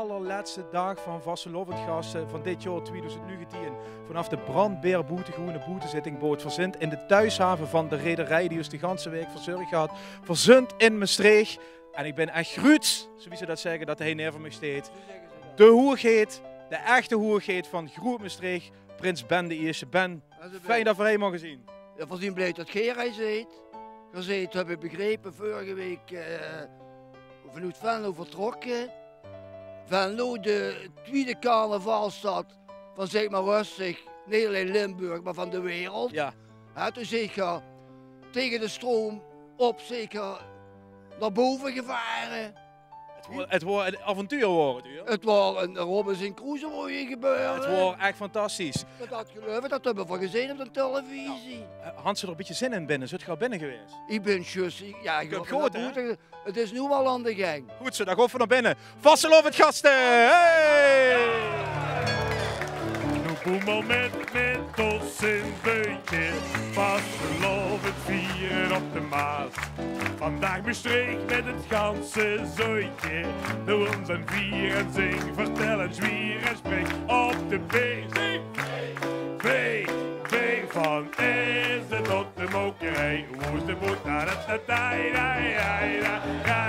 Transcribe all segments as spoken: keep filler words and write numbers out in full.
allerlètste daag van Vastelaovend Gaste van dit jaor twieëdoezend negentieën. Vanaaf de Brandbeer Boetegoen boetezitting boe 't verzint in de thoeshave van de rederij die ós de ganse waek verzörg haet. Verzint in Mestreech. En ich bin ech gruuts, zoewie ze dat zègke, dat hie naeve mich steit. De hoegheid, de echte hoegheid van Groet Mestreech, prins Ben de Ierste. Ben, fijn dat veer hie moge zien. Ja, veer zien blie dat geer hie zeet. Geer zeet, höb ich begrepe, veurige waek, eh, vanoet Venlo vertrokke. Venlo, de twiede carnavalsstad van, zèk mer röstig, neet allein Limburg, mer van de wereld. Ja. Hè, toen zeet geer tege de stroom op zeker nao bove gevare. 't Waor, 't waor ein avontuur, waor 't, huur. 't Waor ein Robinson Crusoe, waor hie gebeurde. 't Waor ech fantastisch. Dat, dat geluif ich, dat höbbe veer gezeen op de televisie. Eh, hant ze d'r ein bietje zin in binne? Zeet geer al binne gewaes? Ich bin zjus, ich, ja, ich höb gehoord, hè? 't Is noe al aan de gang. Good zo, dan gaon veer nao binne. Vastelaovend Gaste! Hey! Noe boemel mit, mit ós in Beutje. Vastelaovend viere op de Maas. Vandaag Mestreech mit 't ganse zootje. Doon ós ein vier en zing, vertèl en zwier en spring op de been. Zing! B, B van Eesde tot de Mokerij. Woe is de boot? Da, da, da, da, da, da, da, da,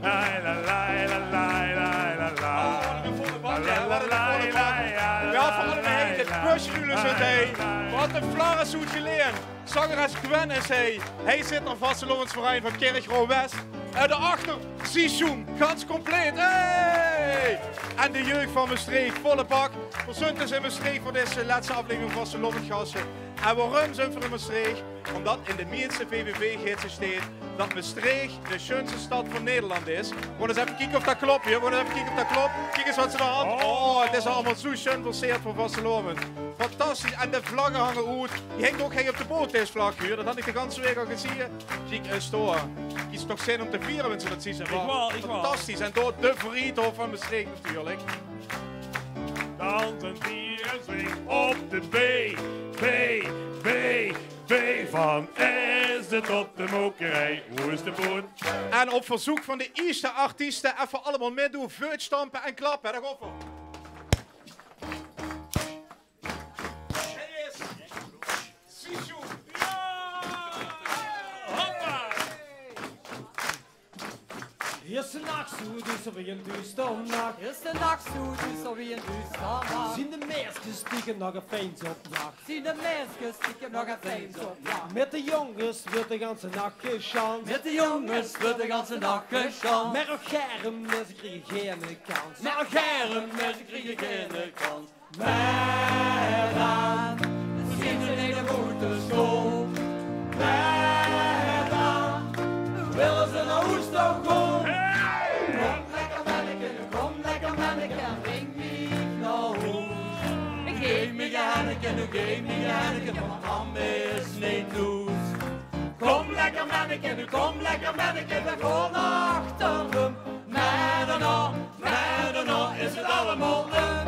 da, da, da, da, da, da, da. Oh, wat ein volle bak, hè? Wat ein volle bak. Ja, veur alle meid, de Bushrullers zeen hie. Wat ein flarres oet Gelaen. Zangeres Gwen is hie. Hie zit 'r, vastelaovesverein van Kirchroa-West. En daoachter, Sisjoen, gans compleet. Hey! En de jeug van Mestreech, volle bak. Veer zunt dus in Mestreech veur dees lètste aaflevering van Vastelaovend Gaste. En waorum zunt veer in Mestreech? Ómdat in de mieëste V V V-gidse steit dat Mestreech de sjunste stad van Nederland is. Veer gaon ins effe kieke of dat klop, huur. Veer gaon ins effe kieke of dat klop. Kiek ins wat ze dao hant. Oh, 't is allemaol zoe sjun verseerd veur vastelaovend. Fantastisch. En de vlagge hange oet. Die hingk ouch hie op de boot, dees vlag, huur. Dat han ich de ganse waek al gezieë. Kiek ins dao. Is toch zin óm te viere, wens se dat zuus. Ich waal, ich waal. Fantastisch. En dao de Vriethof van Mestreech natuurlik. Dans en vier en swing op de B, B, B, B van Eesde tot de Mokerij. Woe is de boot? En op verzeuk van de ierste artieste effe allemaol mitdoon, veut stampe en klappe. Dao gaon veer. Hie is Sisjoen. Ja! Hoppa! Is de nach zoe duuster wie ein duuster nach. Is de nach zoe duuster wie ein duuster nach. Zien de maedskes stiekem nog effe ins op jach. Zien de maedskes stiekem nog effe ins op jach. Mit de jónges weurt de ganse nach gesjans. Mit de jónges weurt de ganse nach gesjans. Mer och gaer maedskes kriege geine kans. Mer och gaer maedskes kriege geine kans. Mer dan zien ze in de moeite sjtol. Mer dan wille ze nao hoes toe gaon. Kóm lekker menneke, kóm lekker menneke, bring mich nao hoes. Geef mich ein henneke, noe geef mich ein henneke, want mam is neet thoes. Kóm lekker menneke, noe kóm lekker menneke, veer gaon achterum. Mer dan nog, mer dan nog is 't allemaol um.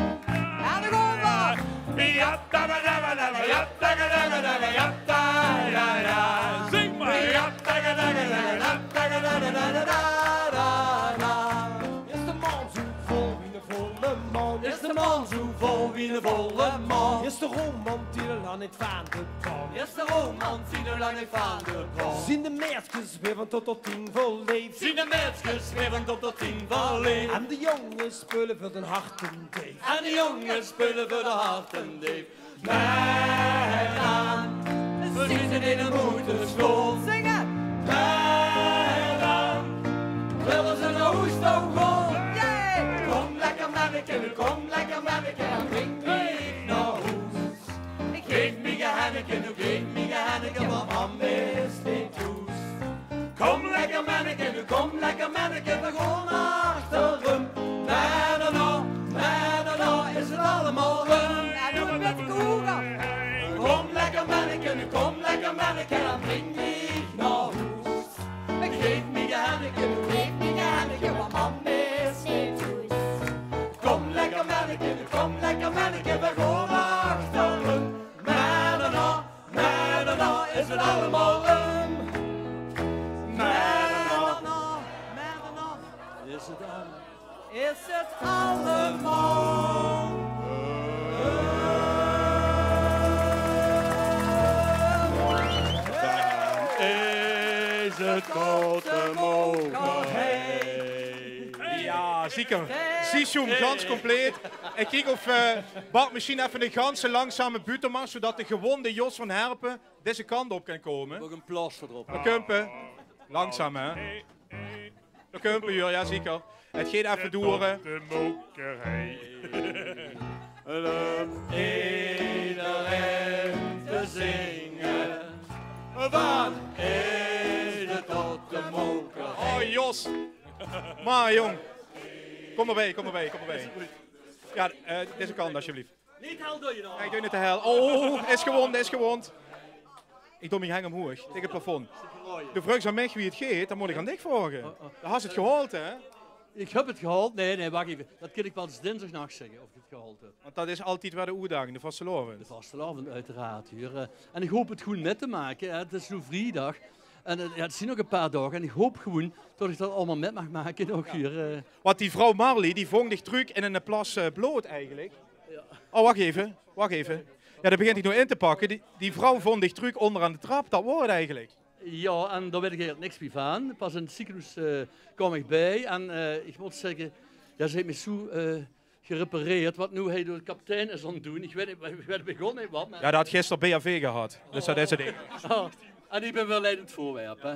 En dan gaon veer. Ja, da, da, da, da, da, ja, da, da, da, da, da, ja, da, da, da. Zing mer. Ja, da, da, da, da, da, da, da, da, da, da, da, da. Is de maan zoe vol wie ein volle maan? Is de maan zoe vol wie ein volle maan? Is de romant hie lang neet van de pan? Is de romant hie lang neet van de pan? Zien de maedskes weer van tot tot tien verleef? Zien de maedskes weer van tot tot tien verleef? En de jónges speule veur de harten deef. En de jónges speule veur de harten deef. Mer dan zien ze in de moeite sjtol. Zinge! Mer dan wille ze nao hoes toe gaon. Jee! Kóm lekker menneke, kóm lekker menneke, en bring mich nao hoes. Geef mich ein henneke, noe geef mich ein henneke, want mam is neet thoes. Kóm lekker menneke, noe kóm lekker menneke, veer gaon achterum. Mer dan nog, mer dan nog is 't allemaol um. En noe mit de koeger. Kóm lekker menneke, noe kóm lekker menneke, en bring mich nao hoes. Geef mich ein henneke, noe geef mich ein henneke, want mam is neet thoes. Kóm lekker menneke, noe kóm lekker menneke, veer gaon achterum. Mer dan nog, mer dan nog is 't allemaol um. Mer dan nog, mer dan nog is 't um. Is het allemaal? Is het tot de mokerhei? Ja, zeker. Ziesjoem, gans compleet. Ik kiek of eh, Bart misschien even de ganse langzame buurtje maakt, zodat de gewonde Jos van Herpen deze kant op kan komen. Nog een plaster erop. Kumpe. Langzaam, hè? Dan kumpe, ja, zeker. Het gaat even duren. De mokerhei. Iedereen te zingen. Wat is het tot de mokerhei? Oh, Jos. Maar jong. Kom erbij, kom erbij, kom erbij. Ja, eh, deze kant alsjeblieft. Niet hel doe je nog. Kijk, doe niet te hel. Oh, is gewond, is gewond. Ik doe mijn hang omhoog, tegen het plafond. De vraag aan mij wie het gaat, dan moet ik aan dich vragen. Dan has het gehaald, hè? Ik heb het gehaald. Nee, nee, wacht even. Dat kan ik pas dinsdagnacht zeggen of ik het gehaald heb. Want dat is altijd weer de uitdaging, de vastelaovend. De vastelaovend, uiteraard, huur. Eh, en ik hoop het goed met te maken, hè. Het is nu vrijdag. En eh, ja, het zijn nog een paar dagen. En ik hoop gewoon dat ik dat allemaal met mag maken nog hier. Eh. Want die vrouw Marley, die vong dich truc in een plas eh, bloot eigenlijk. Oh, wacht even. Wacht even. Ja, dat begint hij nou in te pakken. Die, die vrouw vond dich truc onderaan de trap. Dat wordt het eigenlijk. Ja, en daar weet ik eigenlijk niks meer van. Pas in het ziekenhuis eh, kwam ik bij. En eh, ik moet zeggen, ja, ze heeft me zo eh, gerepareerd. Wat nu hij door de kapitein is aan het doen. Ik weet, niet, ik weet begon niet wat. Maar... Ja, dat had gisteren B H V gehad. Dus dat is het ding. Oh, en ik ben wel leidend voorwerp, hè.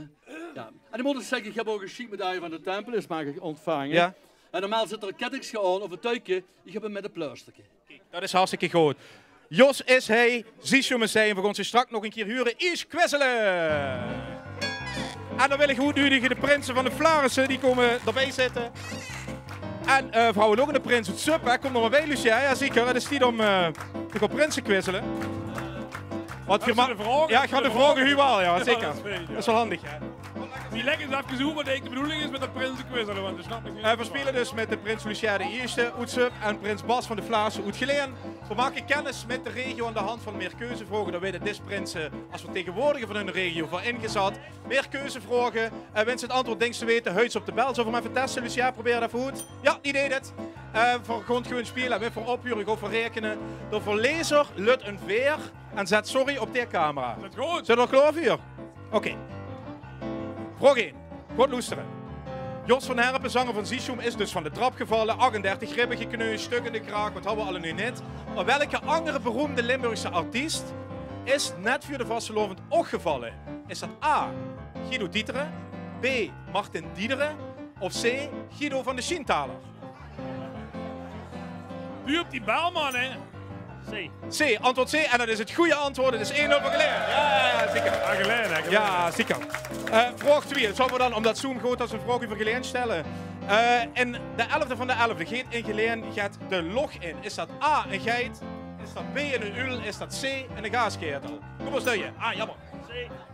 Ja. En ik moet ook zeggen, ik heb ook een chic medaille van de tempel is maar ontvangen. Ja. En normaal zit er een kettingske aan of een tuikje. Ik heb hem met een plasterke. Dat is hartstikke goed. Jos is hij, Ziesjoem is hij. En we gaan ze straks nog een keer huren. Is Kwizzelen. En dan wil ik goed nodigen de prinsen van de Flaarisse, die komen erbij zitten. En eh vrouwen ook een prins uit Sup, hè. Kom nog maar bij, Lucia. Ja, zeker. Het is tijd om eh te gaan prinsen kwizzelen. Want je mag... Ja, ik ga de vragen huur wel, ja, zeker. Dat is wel handig, hè. Wie lekker is afgezoomd wat de bedoeling is met dat prinsen kwizzelen, want dat snap ik niet. Eh, we spelen dus met de prins Lucia de Eerste uit Sup en prins Bas van de Flaarisse uit Gelaen. We maken kennis met de regio aan de hand van meer keuzevragen. Dan weten deze prinsen als vertegenwoordiger van hun regio voor ingezet. Meer keuzevragen. En wens het antwoord denkt te weten, huids op de bel. Zullen we hem even testen, Lucia? Probeer dat even goed. Ja, die deed het. Eh, voor gewoon gewoon spelen, weer voor ophuren, gewoon voor rekenen. De verlezer lut een veer en zet sorry op de camera. Is dat goed? Zijn we er klaar voor? Oké. Vraag één. Goed loesteren. Jos van Herpen, zanger van Ziesjoem, is dus van de trap gevallen. Achtendertig ribben gekneusd, stuk in de kraag. Wat hadden we allemaal nu net? Op welke andere beroemde Limburgse artiest is net voor de vastelaovend ook gevallen? Is dat A, Guido Dieteren, B, Martin Diederen of C, Guido van de Schientaler? Huur op die belman, hè? C. C, antwoord C. En dat is het goede antwoord. Het is één nul voor Gelaen. Ja, zeker. Ah, Gelaen, hè, Gelaen. Ja, zeker. Eh, vraag twee. Zullen we dan, omdat Zoom groot is, een vraag over Gelaen stellen? Eh, in de elfde van de elfde geet in Gelaen gaat de log in. Is dat A, een geit? Is dat B, een uul? Is dat C, een gaasketel? Kom eens, duie. Ah, jammer. C.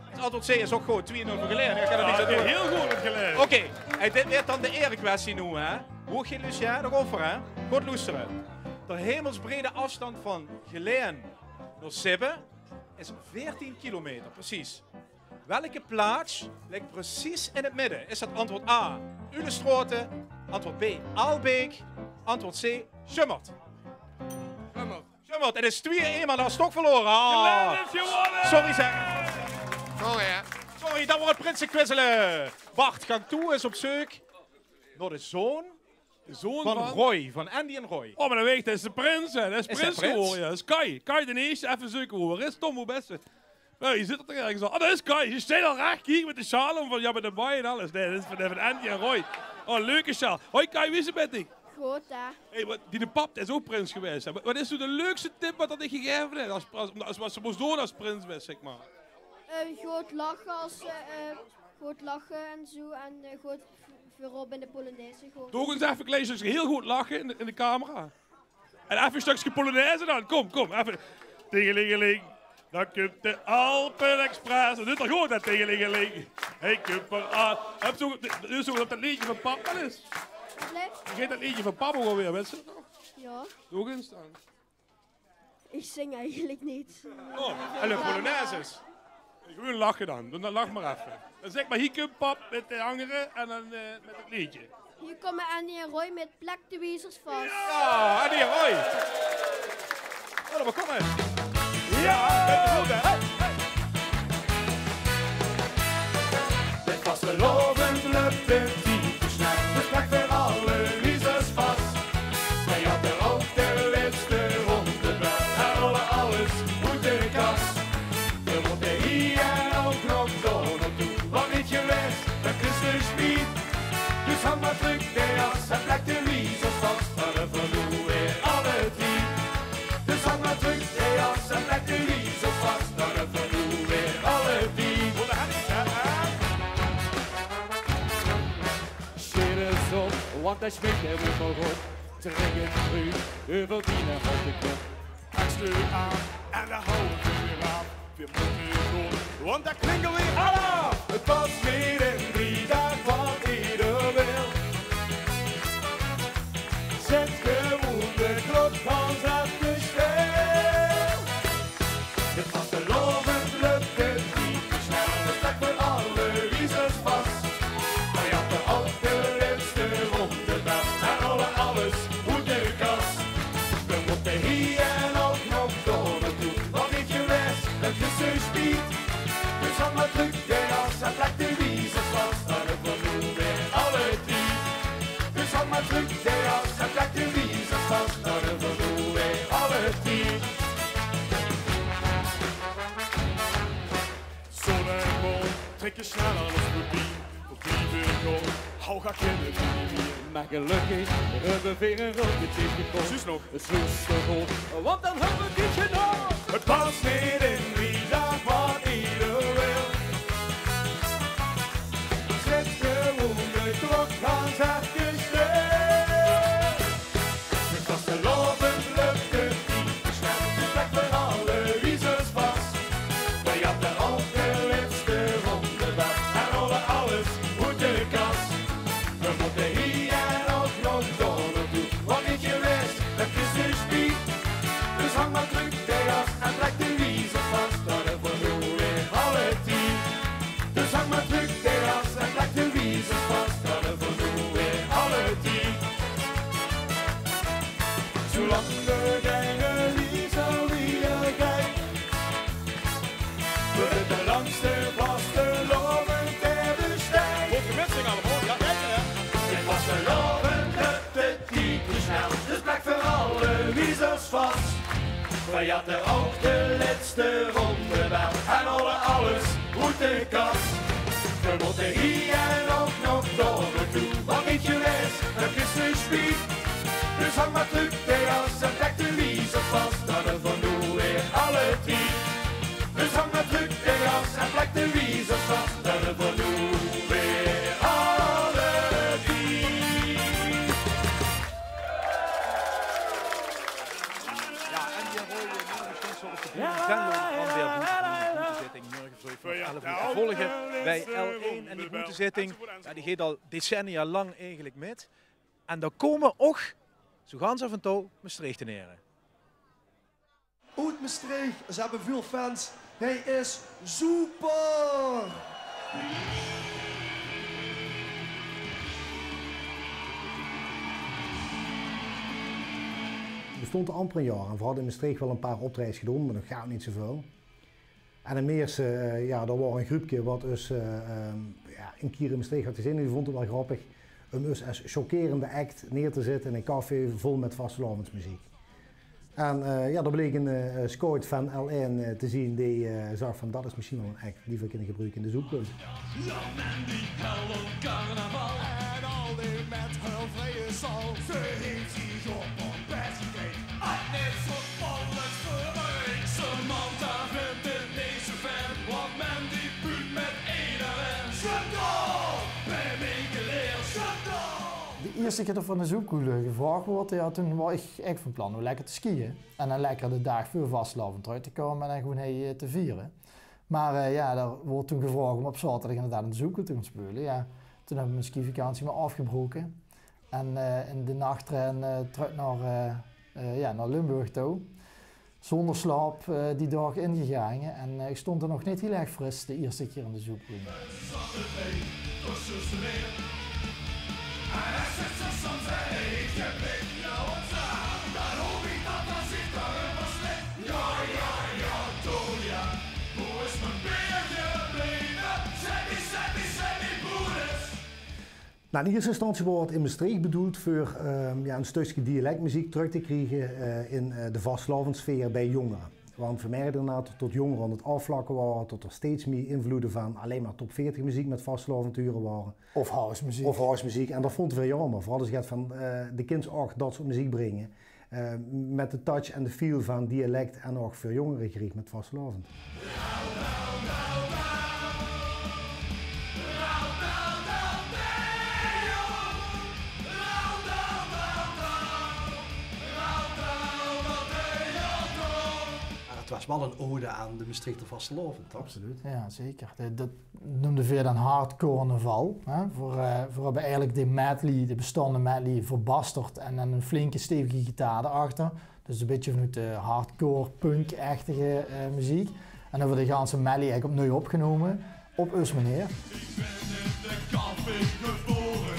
Het antwoord C is ook goed. Twee nul voor Gelaen. Ja, ik ga er niks aan doen. Heel goed met Gelaen. Oké, hey, dit werd dan de erekwestie nu, hè? Hoe ging Lucia nog over, hè? Goed loesteren. De hemelsbrede afstand van Gelaen naar Sibbe is veertien kilometer, precies. Welke plaats ligt precies in het midden? Is dat antwoord A, Ulestraote, antwoord B, Aalbeek, antwoord C, Sjummert? Sjummert. Sjummert, het is twee-één, maar dat is toch verloren. Ah. Gelaen heeft gewonnen! Sorry, zeg. Sorry, hè. Sorry, dat wordt prinsen kwizzelen. Bart, gang toe, is op zeuk naar de zoon van Roy, van Andy en Roy. Oh, maar dan weet ik, dat is de prins, hè. Dat is prins geworden, ja. Dat is Kai. Kai de Eerste, even zoeken, hoor. Is Tom, hoe beste? Ja, je zit er toch ergens al. Ah, dat is Kai. Je staat al recht, kiek, met de sjaal om van, ja, met de baai en alles. Nee, dat is van, van Andy en Roy. Oh, leuke sjaal. Hoi Kai, wie is het met dich? Goed, hè? Hey, wat, die de pap is ook prins geweest, hè. Wat, wat is nou de leukste tip wat dat ik gegeven heb? Als, als, als, wat ze moest doen als prins best, zeg maar. Eh, goed lachen als, eh, eh, goed lachen en zo. En eh, goed v- voorop in de polonaise gewoon. Doe eens even een klein stukje heel goed lachen in de, in de camera. En even een stukje polonaise dan. Kom, kom. Even. Tingelingeling. Dan komt de Alpen Express. Dat doet toch goed, hè? Tingelingeling. Hey, kom maar aan. Heb zo, dus zo dat dat liedje van pap al is. Allee. Vergeet dat liedje van pap ook alweer, mensen. Ja. Doe eens dan. Ik zing eigenlijk niet. Oh, en de polonaises. Gewoon lachen dan. Dan lach maar even. Dan zeg maar, hier komt pap met de anderen en dan eh, met het liedje. Hie kómme Annie en Roy mit Plek de Wiezers vas. Jao, Annie en Roy. Laot mer kómme. Jao, det is good, hè? Vastelaovend löp de tied te snel, dus plek veur alle wiezers vas. Veer höbbe ouch de lètste rónde gebeld en haole alles oet de kas. Veer mótte hie en ouch nog dao nao toe, want neet gewaes, det is de spiet. Dus hang mer trök de jas en plek de wiezers vas, dan höbbe veer noe weer alle tied. Dus hang mer trök de jas en plek de wiezers vas, dan höbbe veer noe weer alle tied. Sjeer ins op, want det smit hie weer good. Trèk 't bruut euver diene houte kop. Trèk 't aan en dan haoje veer weer aaf. Veer mótte gaon, want dao klinke weer alaaf. 't Pas neet in drie daag wat eder wil. Zèt gewoen de klok gans effe stil. Vastelaovend löp de tied te snel, dus plek veur alle wiezers vas. Veer höbbe ouch de lètste rónde gebeld en haole alles oet de kas. Veer mótte hie en ouch nog dao nao toe, want neet gewaes, det is de spiet. Dus hang mer trök de jas en plek de wiezers vas, dan höbbe veer noe weer alle tied. Dus hang mer trök de jas en plek de wiezers vas, dan höbbe veer noe weer alle tied. Zon en maan trèkke snel alles veurbie. Veer blieve gaon, hou gaar kinne wie. Mer gelökkig höbbe veer ein röntgetje gekoch. Precies nog. Zuus te good, want dan höbbe veer dich nog. 't Pas neet in drie daag wat eder wil. Zèt gewoen de klok gans effe stil. Vastelaovend löp de tied te snel, dus plek veur alle wiezers vas. Veer höbbe ouch de lètste rónde gebeld en haole alles oet de kas. Veer mótte hie en ouch nog dao nao toe, want neet gewaes, det is de spiet. Dus hang mer trök de jas en plek de wiezers vas, dan höbbe veer noe weer alle tied. Dus hang mer trök de jas en plek de wiezers vas, dan höbbe veer noe weer alle tied. Zoelang de genge wiezer wie er geit, weurt 't de langste vastelaovend ter besteit. Good gemèt, zing allemaol. Jao, kiek, hè. Vastelaovend löp de tied te snel, dus plek veur alle wiezers vas. Veer höbbe ouch de lètste rónde gebeld en haole alles oet de kas. Veer mótte hie en ouch nog dao nao toe, want neet gewaes, det is de spiet. Dus hang mer trök de jas en plek de wiezers vas, dan höbbe veer noe weer alle tied. Dus hang mer trök de jas en plek de wiezers vas, dan höbbe veer noe weer alle tied. Jao, en die rode, eh, Venlo van weer boete, boetezitting. Morge vreug vanaaf elf oer te volge bie L1. En die boetezitting, jao, die geit al decennia lang eigelik mit. En dao kómme ouch, zoe gans aaf en touw, Mestreechtenere. Oet Mestreech, ze höbbe väöl fans. Hae is Zoeper! Veer bestónge amper ein jaor en veer hadde in Mestreech waal ein paar optraejes gedoon, mer nog gaar neet zoeväöl. En de meiste, eh, jao, dao waor ein gruupke wat us, eh, ehm, jao, ein kier in Mestreech had gezeen en die vónte 't waal grappig um us es chockerende act neer te zitte in ein café vol mit vastelaovendsmeziek. En, eh, jao, dao bleek ein, eh, scout van L1, eh, te zien, dae, eh, zag van: "Dat is mesjien waal ein act die v'r kinne gebruke in de Zoepkluis." Jao, men die hèlt óm carnaval. En al die mit häör vrieje sal. Ze heet zich op best gekleid. Agnes op alles veur. Samantha vindj 't neet zoe fijn, want men die puut mit ederein. Chantal, bie mich geleerd. Chantal! De ierste kier det v'r in de Zoepkoele gevraog woorte, jao, toen waor ich eigelik van plan óm lekker te skiën. En dan lekker de daag veur vastelaovend trök te kómme en dan gewoen hie, eh, te viere. Mer, eh, jao, dao woort toen gevraog óm op zaoterdig inderdaad in de Zoepkoele te gaon speule. Jao, toen höb ich mien skivakantie mer aafgebroke. En, eh, in de nachtrein, eh, trök nao, eh, eh, jao, nao Limburg touw. Zónger slaop, eh, die daag ingegange. En, eh, ich stóng d'r nog neet hiel erg fris de ierste kier in de Zoepkoele. Zat 't hie, dus zuus te weer. En es Nou, in ierste instantie woort 't in Mestreech bedoeld veur, ehm, ja, e stökske dialekmeziek trök te kriege, eh, in, eh, de vastelaovessfeer bij jóngere. Want veer merkde inderdaad tot jóngere aon 't aofvlakke waore, tot 'r steeds mie invloede vaan allein mer top veertig meziek mèt vastelaovend te hure waore. Of housemeziek. Of housemeziek. En dat vónte veer jaomer. Veural es 't geit vaan, eh, de kins ouch dat soort meziek bringe. Eh, mèt de touch en de feel vaan dialek en ouch veur jóngere geriech mèt vastelaovend. Meh 't waor wel 'n ode aon de Mestreechter vastelaovend, toch? Absoluut. Ja, zeker. De, dat neumde veer daan hardcarnaval, hè. Veer, eh, veer höbbe eigelek de medley, de bestaonde medley, verbasterd en daan 'n flinke stevige gitaar dao-achter. Dus e bitteke vaanoet de hardcore, punk-echtige, eh, meziek. En höbbe veer de ganse medley eigelek opnui opgenome op us meneer. Iech bin in de café gebore.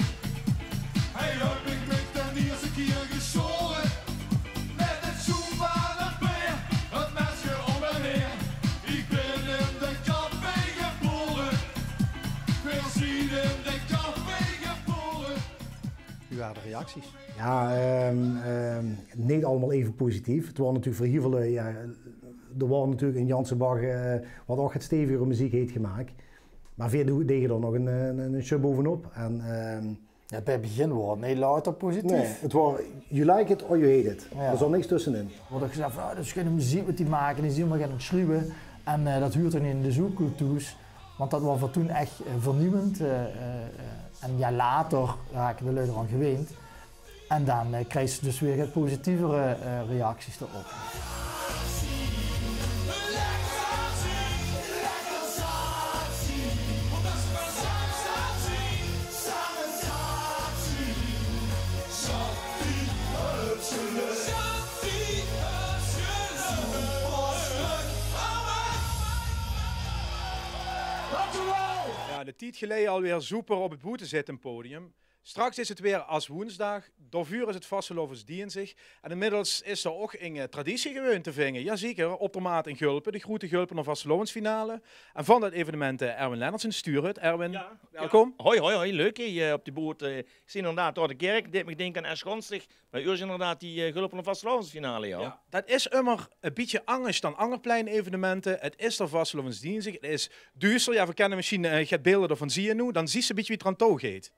Hei höb iech miech d'n ierste kier gesjore. Mèt 't zoemvare beer, 't mesje op en neer. Iech bin in de café gebore. Veer zien in de café gebore. Wie waore de reacties? Ja, ehm, ehm, neet allemaol eve positief. 't Waor natuurlek veur hiel väöl lui, ja, d'r waor natuurlek 'n janse bak, eh, wat ouch get stevigere meziek heet gemaak. Meh veer do-, dege dao nog 'n, eh, 'n, 'n sjöp bovenop. En, ehm, ja, bij 't begin waor 't neet louter positief. Nein, 't waor, you like it or you hate it. Ja. Dao zaot niks tösse in. Weurt ouch gezag vaan, ah, dat is gein meziek wat die make, die zien mer goon aon 't sjrieve. En, eh, dat huurt ouch neet in de zoekcultuur. Want dat waor veur toen ech, eh, vernuiend. Eh, eh, eh, en ja, later rake de lui d'r aon gewend. En daan, eh, kriegs te dus weer get positievere, eh, reacties dao-op. Ja, 'ne tied geleie alweer zoeper op 't boete zitte podium. Straks is 't weer Aswoensdaag, daoveur is 't Vastelaovesdiensdig. En inmiddels is 'r ouch 'n, eh, traditie gewoen te vinge. Jazeker, op d'r Maat in Gulpe, de groete Gulpener vastelaovesfinale. En vaan dat evenement, eh, Erwin Lennertsen, Stuur 't. Erwin, ja, welkom. Hoi, hoi, hoi. Leuk, hè, eh, op de boot. Eh, iech zien inderdaad dao de kèrk. Deet miech dinke aon Esch-Gonstig. Meh 't is inderdaad die, eh, Gulpener vastelaovesfinale, ja. Ja, dat is ummer e bitteke angers daan anger plein-evenemente. 't Is d'r Vastelaovesdiensdig. 't Is duuster. Ja, veer kinne mesjiens, eh, get beelde devaan zien noe. Daan zuus te e bitteke wie 't draon touw geit.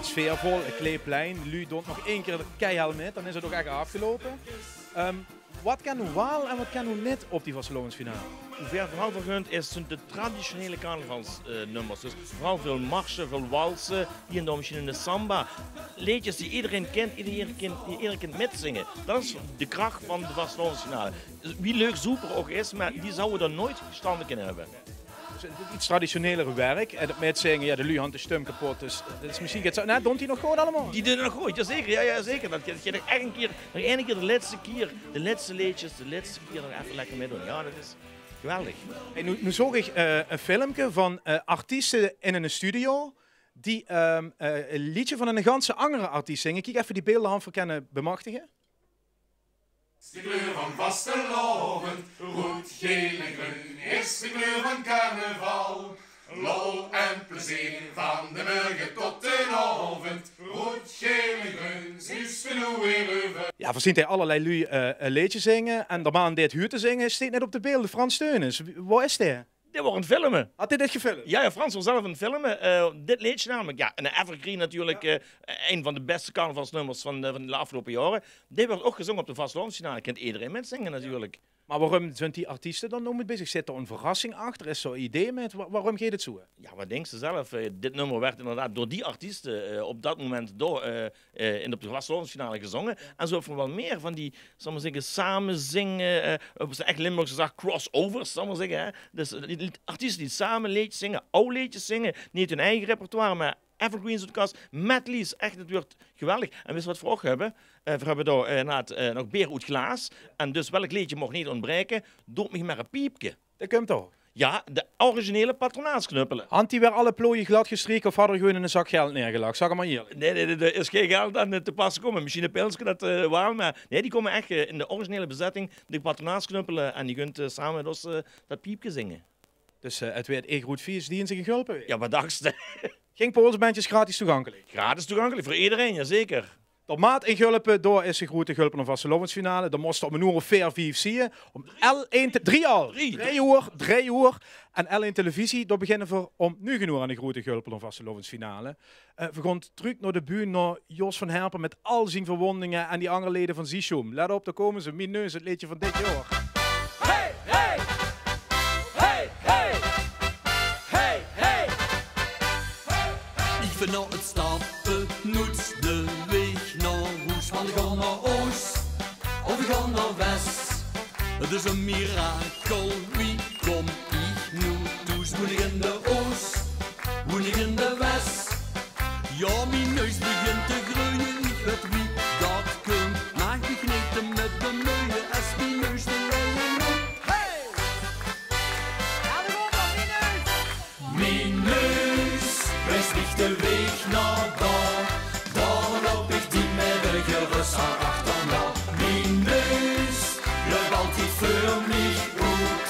Sfeervol, 'n klee plein, lui doont nog ein kier keihel mèt, daan is 't ouch ech aofgeloupe. Ehm, Wat kin noe waal en wat kin noe neet op die vastelaovesfinale? Wie veer veural vergund is, zunt de traditionele carnavalsnummers. Dus veural väöl marsje, väöl walse, hei en dao mesjiens 'n samba. Leedsjes die ederein kint, ederein kint, die ederein kint mètzinge. Dat is de krach vaan de vastelaovesfinale. Wie leuk zoeper ouch is, meh die zouwe dao noets gestande kinne höbbe. Dus 't is get traditioneler werk. En dat mètzinge, ja, de lui hant de stum kepot. Dus dat is mesjiens get zoe. Noe, doont die nog good allemaol? Die doont nog good, jazeker. Ja, ja, zeker. Dat geit, geit ech 'ne kier, nog eine kier de lèste kier, de lèste leedsjes, de lèste kier nog eve lekker mètdoon. Ja, dat is geweldig. Hey, noe, noe zoog iech, eh, e filmke vaan, eh, artieste in 'n studio die, ehm, eh, e leedsje vaan 'ne ganse angere artiest zinge. Kiek eve die beelde aon, of veer kinne bemachtige. Is de kleur vaan vastelaovend, roed, geel en greun. Is de kleur vaan carnaval, lol en plezeer. Vaan de mörge tot d'n aovend, roed, geel en greun. Zuus te noe weer euver. Ja, veer zien hei allerlei lui, eh, e leedsje zinge. En d'r maan dee 't huurt te zinge, steit neet op de beelde. Frans Theunisz, woo is dee? Dee woort aon 't filme. Had dee dit gefilmp? Ja, ja, Frans woort zelf aon 't filme. Eh, dit leedsje namelek, ja, 'n evergreen natuurlek. Ja. Eh, ein vaan de bèste carnavalsnummers vaan, eh, vaan de aofgeloupe jaore. Dee weurt ouch gezonge op de vastelaovesfinale. Kint ederein mètzinge natuurlek. Meh waorum zunt die artieste daan noe mèt bezig? Zit 'r 'n verrassing achter? Is 'r 'n idee mèt? Wa-, waorum geit 't zoe? Ja, wat dinks te zelf? Eh, dit nummer weurt inderdaad door die artieste, eh, op dat memint door, eh, eh, in, op de vastelaovesfinale gezonge. En zoe höbbe veer wel mie vaan die, zal iech mer zègke, same zinge, eh, op zien ech Limburgs gezag, crossovers, zal iech mer zègke, hè. Dus, eh, die, die artieste die same leedsjes zinge, aw leedsjes zinge, neet hun eige repertoire, meh Evergreens oet de kas, medleys, ech, 't weurt geweldig. En wis se wat v'r ouch höbbe? Eh, v'r höbbe dao, eh, inderdaad, eh, nog Beer oet glaas. En dus welk leedje maag neet ontbraeke? Doot mich mer e piepke. Dat kump toch? Jao, de originele patronaasknuppele. Hant die weer alle plooie glad gestreke of hat 'r gewoon in 'ne zak geld neergelag? Zag 't mer ierlik. Nae, nae, nae, d'r is gein geld aan te pas gekómme. Mesjiens e pilske, dat, eh, waal, mer nae, die kómme ech, eh, in de originele bezetting, de patronaasknuppele, en die gunt, eh, same mit ós, eh, dat piepke zinge. Dus, eh, 't weurt e groet fies, die in zich gegulpe. Jao, wat dachs se? Gink veur ós bendjes gratis toegankelik. Gratis toegankelik veur ederein, jao zeker. D'r Maat in Gulpe, dao is de groete Gulpener Vastelaovesfinale. Dao mós se op 'n oer of veer, vief zieë. Om L één te, drie al. Drie. Drie oer, drie oer. En L één Televisie, dao beginne v'r om nuuge oer aan de groete Gulpener Vastelaovesfinale. Eh, v'r gaon trök nao de bühne, nao Jos van Herpen mit al zien verwondinge en die anger lede van Ziesjoem. Let op, dao kómme ze. Mien Neus, 't leedje van dit jaor. Hey, hey! Hey, hey! Hey, hey! Ich vin nao 't stappe noets de waeg nao hoes, want ich gaon nao Oos of ich gaon nao Wes. 't Is e mirakel, wie kóm ich noe thoes? Woen ich in de Oos, woen ich in de Wes? Jao, mien neus begint te greune, ich weit wie dat kump. Maag mich neet te mit bemeuje, es mien neus te leie noe. Hey! Mien neus wies mich de waeg nao dao, daorum loup ich die mit de gerös achternaor. Mien neus löp altied veur mich oet,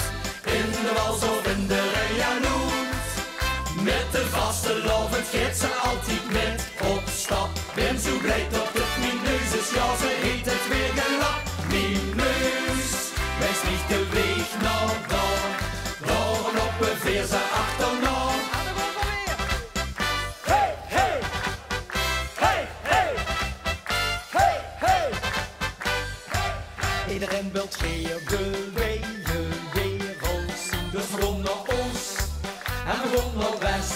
in de wals of in de reie noet. Mit de vastelaovend geit ze altied mit op stap. Bin zoe blij tot 't mien neus is, jao, ze heet 't weer gelap. Mien neus wies mich de waeg nao dao, daorum loupe veer ze achternaor. Hey, hey! Hey, hey! Hey, hey! Ederein wilt geer de wijde wereld zien, dus v'r gaon nao Oos en v'r gaon nao Wes.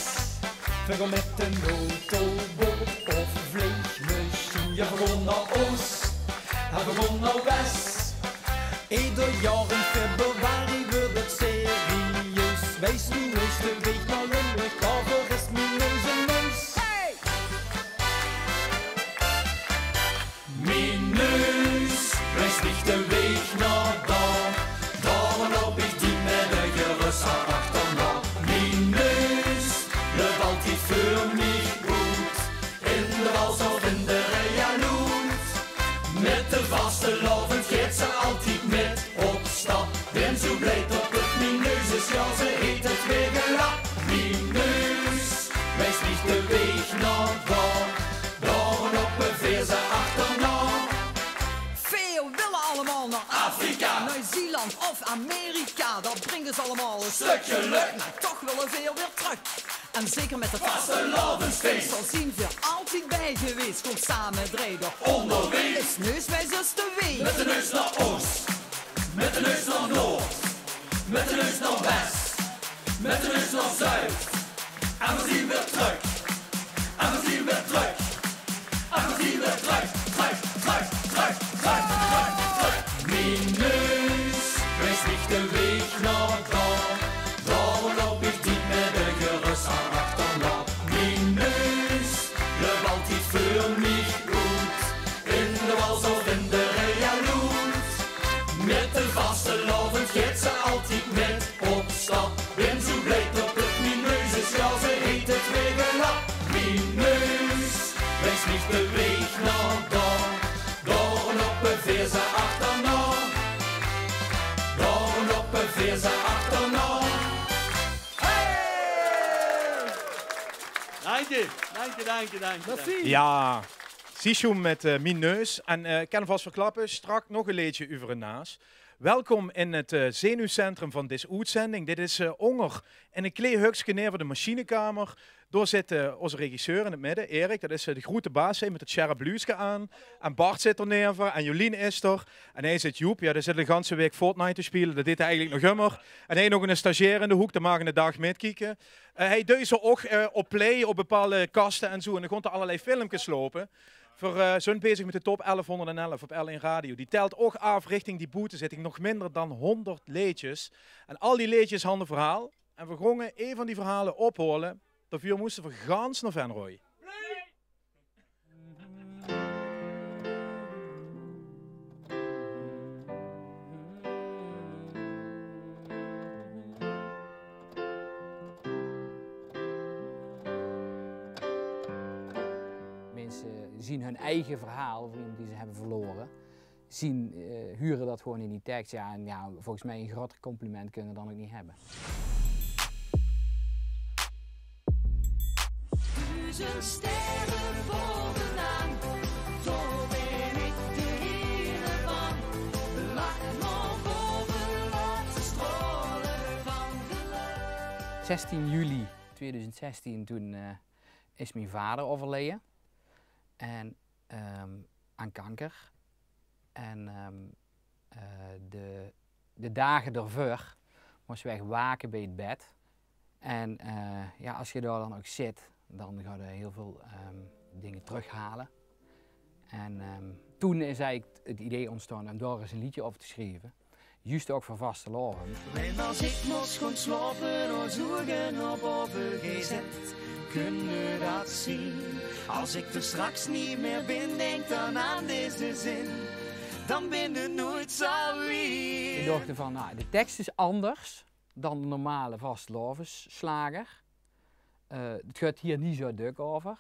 V'r gaon mit 'n auto, boot of vleegmesjien, jao, v'r gaon nao Oos en v'r gaon nao Wes. Eder jaor in februari weurt 't serieus. Wies mien neus de waeg nao Limburg, daoveur is mien neus 'n neus. Hey! Mien neus wies mich de waeg nao dao, daorum loup ich die mit de gerös achternaor. Mien neus löp altied veur mich oet, in de wals of in de reie noet. Mit de vastelaovend geit ze altied mit op stap. Bin zoe blij tot 't mien neus is, jao, ze heet 't weer gelap. Mien neus wies mich de waeg nao dao, daorum loupe veer ze achternaor. Veer wille allemaol nao Afrika, Nieuw-Zeeland of Amerika. Dat bringk ós allemaol e stök gelök, mer toch wille veer weer trök. En zeker mit 't vastelaovesfees, dao zien veer altied bij gewees. Kómp same, drie dao óngerweeg. Is neus wies us de waeg. Mit de neus nao Oos, mit de neus nao Noord, mit de neus nao Wes, mit de neus nao Zuid. En veer zien weer trök. En veer zien weer trök. En veer zien weer trök. Trök, trök, trök, trök, trök, trök. Mien neus wies mich de waeg nao dao, daorum loup ich die mit de gerös achternaor. Mien neus löp altied veur mich oet, in de wals of in de reie noet. Mit de vastelaovend geit ze altied mit op stap. Bin zoe blij tot 't mien neus is, jao, ze heet 't weer gelap. Mien neus wies mich de waeg nao dao, daorum loupe veer ze achternaor. Daorum loupe veer ze achternaor. Hey! Dank je, dank je, dank je, dank je. Merci. Jao, Ziesjoem mit, eh, Mien Neus. En, eh, ich kin vas verklappe, straks nog e leedje euver 'n naas. Welkom in 't, eh, zenuwcentrum van dees oetzending. Dit is, eh, ónger in e klee hökske never de machinekamer. Dao zit, eh, ózze regisseur in 't midde, Erik. Dat is, eh, de groete baas, hè, mit 't sjerp bluuske aan. En Bart zit d'r never en Jolien is d'r. En hie zit Joep, jao, dae zit de ganse waek Fortnite te speule. Dat deit 'r eigelik nog ummer. En hie nog 'ne stagiair in de hook, dae maag 'nen daag mitkieke. Eh, hae duit ze ouch, eh, op play op bepaalde kaste en zoe. En dan gaon d'r allerlei filmkes loupe. Veer, eh, zunt bezig mit de top elfhonderdelf op L1 Radio. Die telt ouch aaf richting die boetezitting. Nog minder dan hónderd leedjes. En al die leedjes hant e verhaol. En veer gónge ee van die verhaole ophaole. Daoveur móste v'r gans nao Venroj. Minse zien hun eige verhaol euver iemand die ze hebbe verlore, zien, eh, hure dat gewoen in die teks. Jao, en jao, volges mej ein groter compliment kinne v'r dan ouch neet hebbe. Duizend sterren bovenaan, daar ben ik de heer van. Laat maar boven, laat ze stralen van geluk. Zestien juli tweeduizend zestien, toen, eh, is mien vader euverleje. En, ehm, aan kanker. En, ehm, eh, de, de daag daoveur mós ich wake bie 't bed. En, eh, jao, es se dao dan ouch zits, dan gaon se hiel väöl, ehm, dinger trökhale. En, ehm, toen is eigelik 't idee óntstange óm dao ins ein leedje euver te sjrieve. Juust ouch veur vastelaovend. En as ik mós gaon slaope, dan zoe gen op over gezet. Kunne dat zien. As ik d'r straks neet mier bin, denk dan aan deze zin. Dan bin ik noeit zo weer. Ik docht van, nou, de teks is anders dan de normale vastelaovesslager. Eh, 't geit hier neet zo dök euver.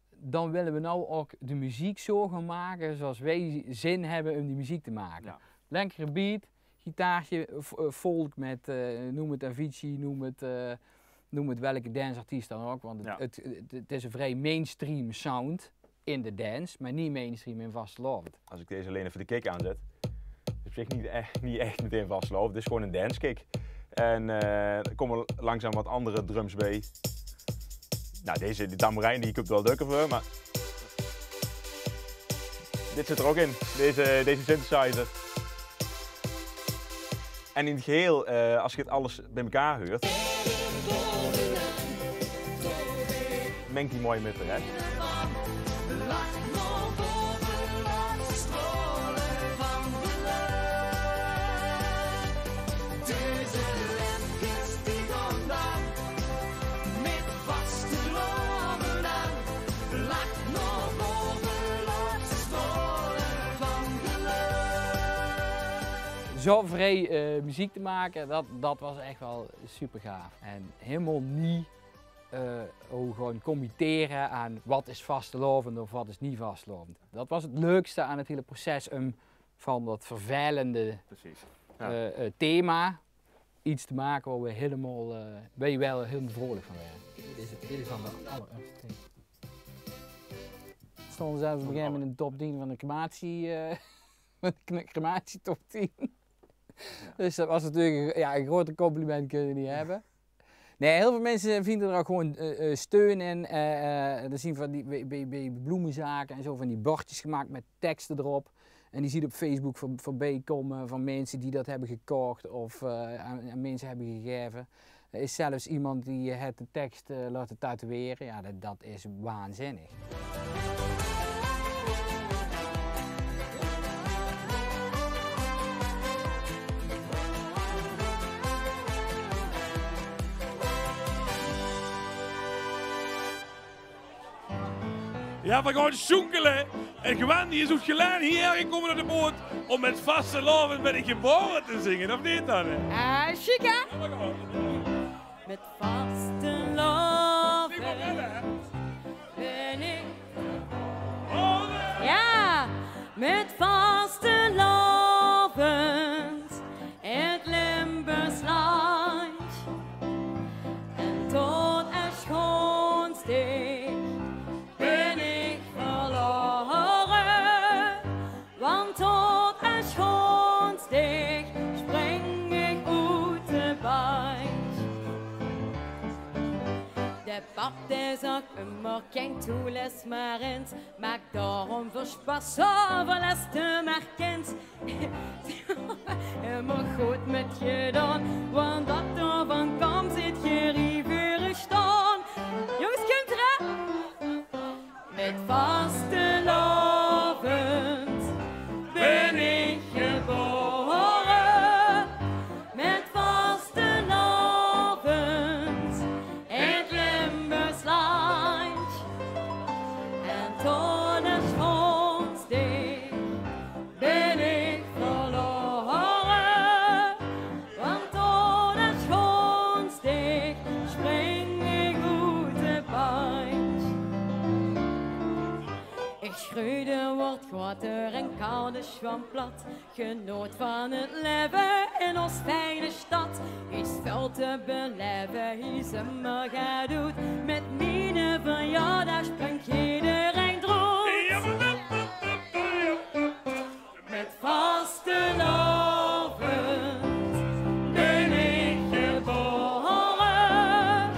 Dan wille we nou ouch de meziek zo gaon make zoeas wej zin hebbe óm die meziek te make. Jao. Lekkere beat, gitaartje, f-, eh, folk met, eh, neum 't Avicii, neum 't, eh, neum 't welke danceartiest dan ouch, want 't, 't, 't, 't is ein vrie mainstream sound in de dance, mer neet mainstream in vastelaovend. As ik deze allein effe de kick aanzet, is op zich neet ech, neet ech metein vastelaovend. 't Is gewoen ein dancekick. En, eh, d'r kómme langzaam wat anger drums bie. Nou, deze, die tamboerijn, die kump waal dökker veur, mer dit zit d'r ouch in, deze, deze synthesizer. En in 't geheel, eh, as se dit alles bie-ein huurs, mengt die mooi mit de res. Zo vrie, eh, meziek te make, dat, dat waas ech waal supergaaf. En hielemaol neet, eh, ouch gewoen committere aan wat is vastelaovend of wat is neet vastelaovend. Dat waas 't leukste aan 't hiele proces, óm van dat vervelende, eh, eh, thema get te make wao we hielemaol, eh, wao we waal hielemaol vreulik van waere. Dit is, dit is dan de allerergste. Stónge zelfs op ein gegaeve moment in de top tien van de crematie, eh, van de cre-, crematietop tien. Dus dat waas natuurlik, jao, ein groter compliment kóns se neet höbbe. Nae, hiel väöl minse vinje d'r ouch gewoen, eh, eh, steun in. Eh, eh, d'r zien van die, bie, bie, bie bloemezake en zo van die bordjes gemaak mit tekste d'rop. En die zuus se op Facebook veur-, veurbie kómme van minse die dat höbbe gekoch of, eh, aan, aan minse höbbe gegaeve. D'r is zelfs emes dae haet de teks, eh, laote tatoeëre. Jao, dat, dat is waanzinnig. Jao, veer gaon sjoenkele. En Gwen, die is oet Gelaen hie aangekómme nao de boot óm Mit vastelaovend bin ich gebaore te zinge, of neet dan, hè? Eh, sjiek, hè? Jao, veer gaon. Mit vastelaovend bin ich, jao, mit vastelaovend in 't Limburgs landj. En tot Esch-Goonsdicht bin ich verlaore, want tot Esch-Goonsdicht spring ich oet de bandj. De pap dae zag ummer: "Kink toe, les mer ins." Maak daorum veur sjpas zoeväöl es te mer kins. Ummer good mitgedaon, want dat d'r van kaom, zeet geer hie veur uch staon. Jónges, kump d'r, hè? Mit vastelaovend bin ich gebaore. Mit vastelaovend in 't Limburgs Schreuder wordt groter en Koude zwam plat. Genoot van het leven in ons fijne stad. Is veel te beleven, is hem maar gaat doet. Met mine verjaardag springt iedereen droet. Met vastelovend ben ik geboren.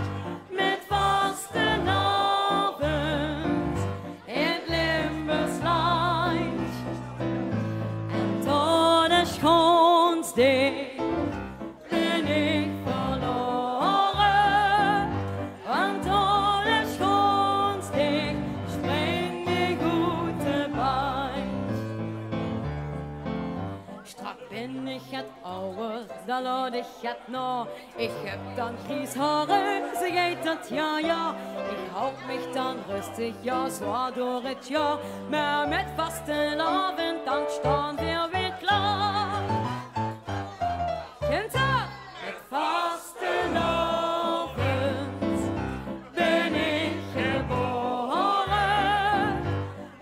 Met vastelovend in Limburgs land. En tot de schoonste ben ik verloren. Want tot de schoonste spring ik uit de band. Strak bin ich get ouwer, dan laot ich get nao. Ich höb dan gries haore, ze geit dat, ja, ja. Ich haoj mich dan rustig, ja, zwaor door het jaor. Mer mit vastelaovend, dan staon veer weer klaor. Kint dat? Mit vastelaovend bin ich gebore.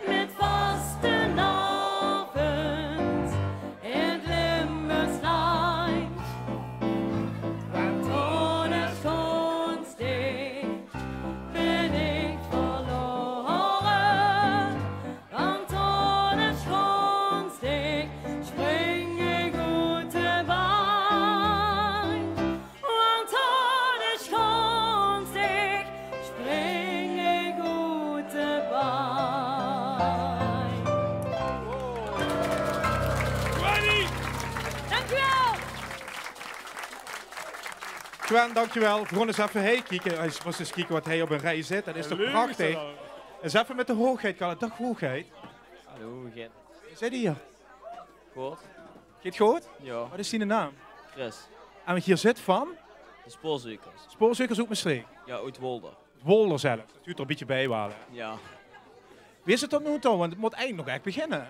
Mit vastelaovend in 't Limburgs land. Want ohne Schoonsdijk bin ich verlore. Want ohne Schoonsdijk spring ich oet de bank. Want ohne Schoonsdijk spring ich oet de bank. Dank u wel. Gwen, dankjewel. Veer gaon ins effe hie kieke. Ins, mós ins kieke wat hie op ein rij zit. Dat is toch prachtig? Ins effe mit de hoogheid kalle. Daag hoogheid. Hallo, hoogheid. Wie zit hie? Good. Geit good? Ja. Wat is diene naam? Chris. En hie zit van? De Spoorzeukers. Spoorzeukers oet Mestreech? Ja, oet Wolder. Wolder zelf. Dat huurt d'r ein bietje bie waal, hè? Ja. Wie is het tot noe toe? Want het mót eigelik nog ech beginne, hè?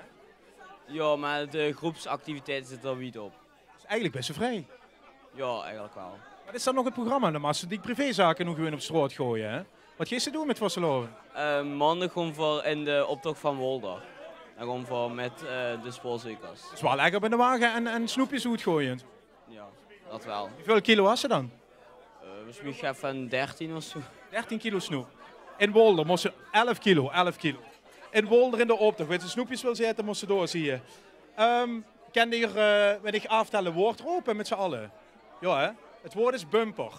Ja, mer de groepsactiviteite zit d'r wied op. Dus eigelik bis se vrij. Ja, eigelik waal. Wat is dan nog het programma? Dan maags se die privézake noe gewoon op straot gooie, hè? Wat geis se doon mit vastelaovend? Eh, maondig gaon veer in de optoch van Wolder. Dan gaon veer mit, eh, de Spoorzeukers. Dus waal ech op in de wage en, en snoepjes oetgooie. Ja, dat waal. Wieväöl kilo has se dan? Eh, volges mich effe dertien of zo. Dertien kilo snoep. In Wolder mós se elf kilo, elf kilo. In Wolder in de optoch. Wits se, snoepjes wils se aete, mós se doorzieë. Ehm, kint geer, eh, wen ich aaftèl, ein woord rope mit z'n alle? Ja, hè? Het woord is bumper.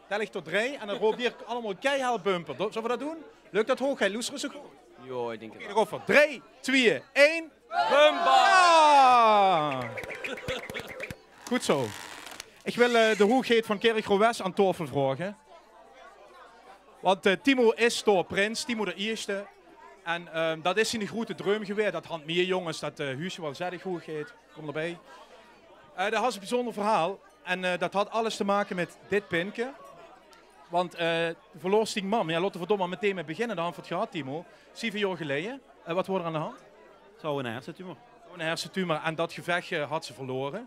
Tèl ich tot drij en dan roop geer allemaol keihel bumper. Do-, zölle veer dat doon? Lök dat, hoogheid? Loester ze good? Ja, ich dink het waal. Oké, dan gaon veer. Drij, twieë, ein. Bumper! Ah! Good zo. Ich wil, eh, de hoogheid van Kirchroa-West aan taofel vraoge. Want, eh, Timo is dao prins, Timo d'n Ierste. En, ehm, dat is ziene groete dreum gewaes. Dat hant mieë jónges, dat, eh, huusje waal zettig, hoogheid. Kóm d'rbie. Eh, dat haw ein bezunjer verhaol. En, eh, dat haw alles te make mit dit pinke. Want, eh, verloors dien mam, ja, laote veer dao mer metein mit beginne. Dao hant veer het gehad, Timo. Zeve jaor geleje. Eh, wat waor d'r aan de hand? Ze haw ein hersetumor. Ein hersetumor. En dat gevech, eh, haw ze verlore.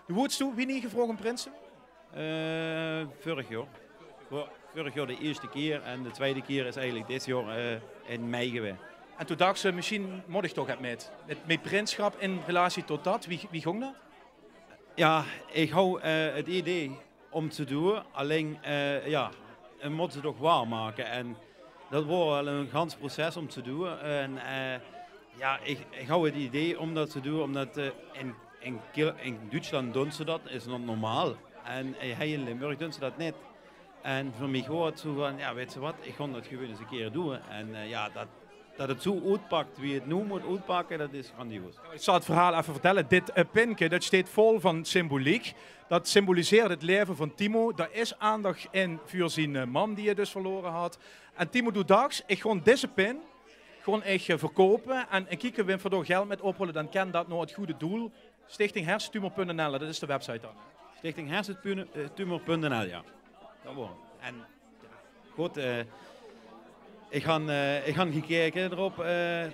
Doe woors doe, wienie gevraog óm prins te waere? Eh, vörig jaor. Vör-, vörig jaor de ierste kier en de twiede kier is eigelik dit jaor, eh, in mei gewaes. En doe dachs se, mesjien mót ich toch get mit. Mit, mit prinssjap in relatie tot dat, wie, wie góng dat? Ja, ich haw, eh, het idee óm te doon, allein, eh, ja, dan mós se het toch waor make. En dat waor waal ein gans proces óm te doon. En, eh, ja, ich, ich haw het idee óm dat te doon, ómdat, eh, in, in Kil-, in Duitsland doon ze dat, is dat normaal. En, eh, hie in Limburg doon ze dat neet. En veur mich waor het zo van, ja, wits se wat, ich gaon dat gewoon ins ein kier doon. En, eh, ja, dat, dat het zo oetpak wie het noe mót oetpakke, dat is grandioos. Ich zal het verhaol effe vertèlle. Dit, eh, pinke, dat steit vol van symboliek. Dat symboliseert het laeve van Timo. Dao is aandach in veur zien, eh, mam die hae dus verlore haw. En Timo, doe dachs, ich gaon deze pin, gaon ich, eh, verkoupe en, en kieke wien veer dao geld mit ophaole, dan kin dat nao het gooj doel. Stichting hersetumor punt N L, dat is de website dan. Stichting hersetumor punt N L, ja. Dat waor. En, ja, good, eh, ich han, eh, ich han gekeke d'rop, eh,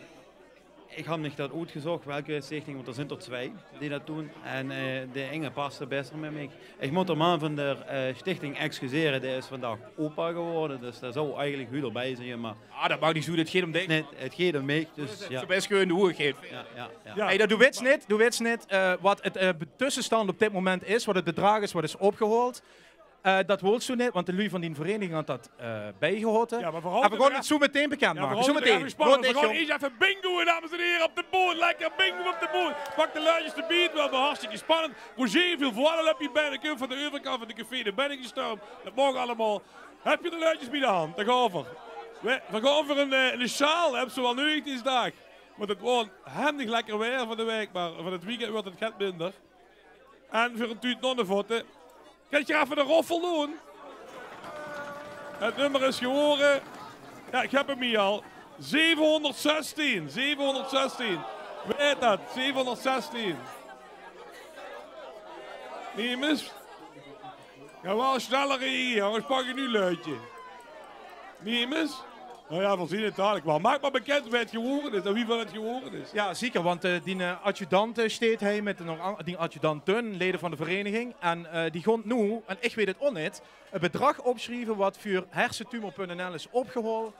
Ich han mich dat oetgezóch, welke stichting, want d'r zint d'r twieë die dat doon. En eh, de inge paste bèster mit mich. Ich mót de man van de eh, stichting excusere, dae is vandaag opa gewore. Dus dae zou eigelik hie d'rbie zeen, mer Ah, dat maak neet oet, 't geit óm dich. Nae, 't geit óm mich. Dus ja. Zo bès gewoon de hoeëgheid. Ja, ja, ja. Ja. Hey, dat, doe wits neet, doe wits neet eh, wat 't eh, tössestand op dit moment is, wat 't bedraag is, wat is opgehaold. Eh, dat wils doe neet, want de luuj van dien vereiniging hant dat eh, biegehaoje. Ja, mer veer gaon 't zo meteen bekindmake. Zo meteen. Veer gaon eers effe bingoe, dames en here, op de boot. Lekker bingoe op de boot. Pak de luidjes d'rbie, 't weurt hartstikke spannend. Roger, väöl voordeel höbs se hie binne. Kump van de euverkant van de café nao binne gestorm. Dat maag allemaol. Höbs se de luidjes bie de hand? Dan gaon veer. Veer, veer gaon veur ein, eh, ein sjaal, höbs se waal neudig dees daag. Want 't weurt hendig lekker waer van de waek, mer van 't weekend weurt 't get minder. En veur ein tuut nonnevotte. Kins se effe de roffel doon? 't Nummer is gewore, ja, ich höb 'm hie al. Zevenhonderdzestien, zevenhonderdzestien. Weit dat, zevenhonderdzestien. Nemes? Ja, waal sneller hie, angers pak ich noe luidje. Nemes? Nou ja, veer zeen 't dalik waal. Maak mer bekind wae 't gewore is en wieväöl 't gewore is. Ja, zeker, want eh, dien eh, adjudante steit hie mit nog an-, dien adjudanten, lede van de vereiniging. En eh, die gaon noe, en ich weit 't ouch neet, ein bedraag opsjrieve wat veur hersetumor punt N L is opgehaold.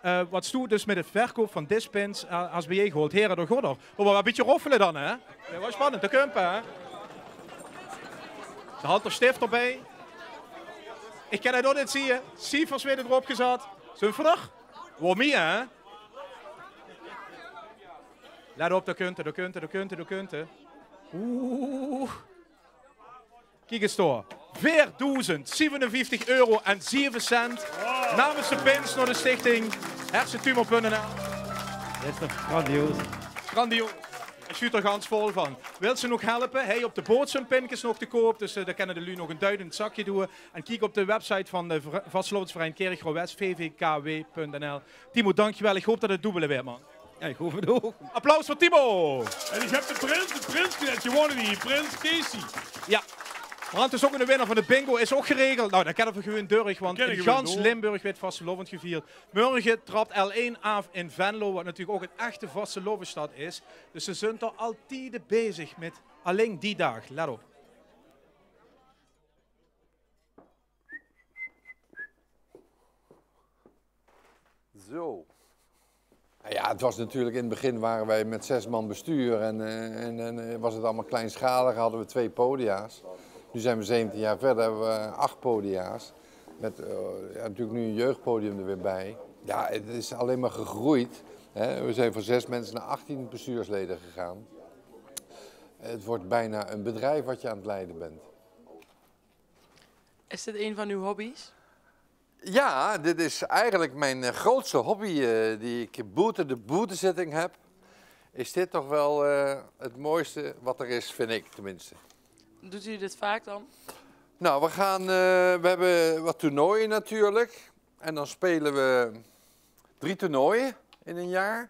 Eh, wat doe dus mit 't verkoup van dispins eh, has biegehaold. Here, dao gaon v'r. Gaon v'r ein bietje roffele dan, hè? Ja, waal spannend, dao kump 'r, hè? Dao hant 'r stift d'rbie. Ich kin 't ouch neet zeen. Ciefers weite d'rop gezat. Zeen v'r d'r? Waal mie, hè? Let op, dao kump 'r, dao kump 'r, dao kump 'r, dao kump 'r. Oeh. Kiek ins dao. Veerdoezend zevenenvieftig euro en zeve cent. Namens de pins nao de stichting hersetumor punt N L. Dat is toch grandioos. Grandioos. Hae sjuut d'r gans vol van. Wils se nog helpe? Hie op de boot zeen pinkes nog te koup. Dus eh, dao kinne de luuj nog ein duit in 't zakje doeë. En kiek op de website van de Ver-, Vastelaovesverein Kirchroa-West, V V K W punt N L. Timo, dankjewel. Ich haop dat 't doebele weurt, man. Ja, ich haop 't ouch. Applaus veur Timo! En ich höb de prins, de prins, dae haet gewonne, die prins Casey. Ja. Mer 't is ouch eine winnaar van de bingo, is ouch geregeld. Nou, dan kinne v'r gewoon durch, want in gans Limburg weurt vastelaovend gevierd. Mörge trap L één aaf in Venlo, wat natuurlik ouch ein echte vastelaovesstad is. Dus ze zint d'r altied bezig mit, allein die daag, let op. Zo. Nou ja, het was natuurlijk in het begin waren wij met zes man bestuur en, eh, en, en, eh, was het allemaal kleinschalig, hadden we twee podia's. Nu zijn we zeventien jaar verder, hebben we acht podia's. Met, eh, ja, natuurlijk nu een jeugdpodium er weer bij. Ja, het is alleen maar gegroeid, hè. We zijn van zes mensen naar achttien bestuursleden gegaan. Het wordt bijna een bedrijf wat je aan het leiden bent. Is dit een van uw hobby's? Ja, dit is eigenlijk mijn, eh, grootste hobby, eh, die ik boete de boetezitting heb. Is dit toch wel, eh, het mooiste wat er is, vind ik tenminste. Doet u dit vaak dan? Nou, we gaan, eh, we hebben wat toernooien natuurlijk. En dan spelen we drie toernooien in een jaar.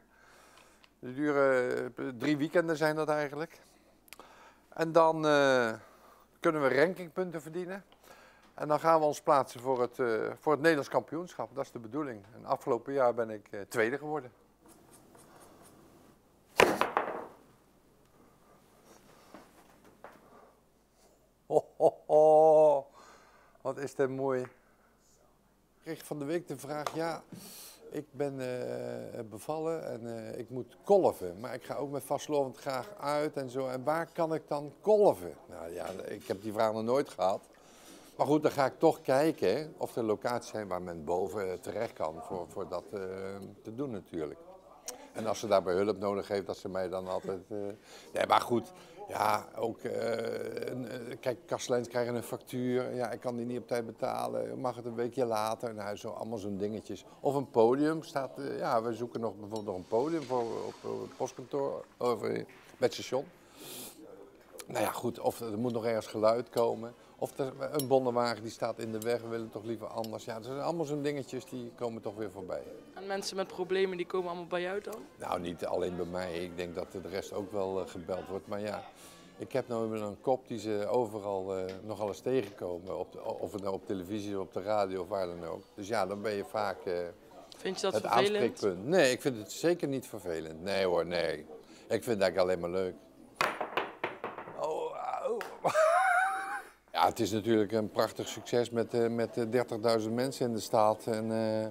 Die duren, eh, drie weekenden zijn dat eigenlijk. En dan, eh, kunnen we rankingpunten verdienen. En dan gaan we ons plaatsen voor het, eh, voor het Nederlands kampioenschap. Dat is de bedoeling. En afgelopen jaar ben ik, eh, tweede geworden. Ho, ho, ho. Wat is dit mooi. Ik kreeg van de week de vraag: ja, ik ben, eh, bevallen en, eh, ik moet kolven, maar ik ga ook met vastelaovend graag uit en zo. En waar kan ik dan kolven? Nou ja, ik heb die vraag nog nooit gehad. Maar goed, dan ga ik toch kijken of er locaties zijn waar men boven, eh, terecht kan voor, voor dat, eh, te doen natuurlijk. En als ze daarbij hulp nodig heeft, dat ze mij dan altijd, eh, nee, maar goed, ja, ook, eh, een, eh, kijk, kasteleins krijgen een factuur. Ja, ik kan die niet op tijd betalen. Mag het een weekje later? Nou, zo, allemaal zo'n dingetjes. Of een podium staat, eh, ja, we zoeken nog bijvoorbeeld nog een podium voor op, op het postkantoor, of, eh, bij het station. Nou ja, goed, of er moet nog ergens geluid komen. Of er, een bollenwagen die staat in de weg, we willen toch liever anders. Ja, dat zijn allemaal zo'n dingetjes die komen toch weer voorbij. En mensen met problemen, die komen allemaal bij jou dan? Nou, niet alleen bij mij. Ik denk dat de rest ook wel, eh, gebeld wordt. Maar ja, ik heb nou eenmaal een kop die ze overal, eh, nogal eens tegenkomen. Op de, of het nou op televisie is, op de radio of waar dan ook. Dus ja, dan ben je vaak, eh, Vind je dat vervelend? Het aanspreekpunt. Nee, ik vind het zeker niet vervelend. Nee hoor, nee. Ik vind het eigenlijk alleen maar leuk. Oh, oh. Ja, het is natuurlijk een prachtig succes met, eh, met, eh, dertigduizend mensen in de stad. En, eh,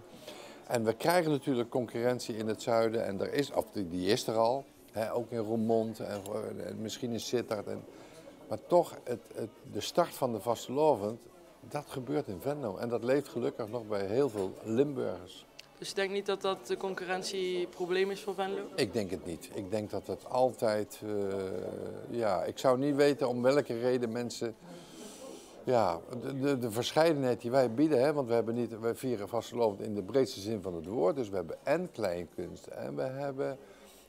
en we krijgen natuurlijk concurrentie in het zuiden. En er is, of die, die is er al, hè, ook in Roermond en, en misschien in Sittard. En, maar toch, het, het, de start van de vastelaovend, dat gebeurt in Venlo. En dat leeft gelukkig nog bij heel veel Limburgers. Dus je denkt niet dat dat de concurrentieprobleem is voor Venlo? Ik denk het niet. Ik denk dat het altijd, eh, ja, ik zou niet weten om welke reden mensen, ja, de, de, de verscheidenheid die wij bieden, hè, want we hebben niet, wij vieren vastelaovend in de breedste zin van het woord. Dus we hebben en kleinkunst en we hebben,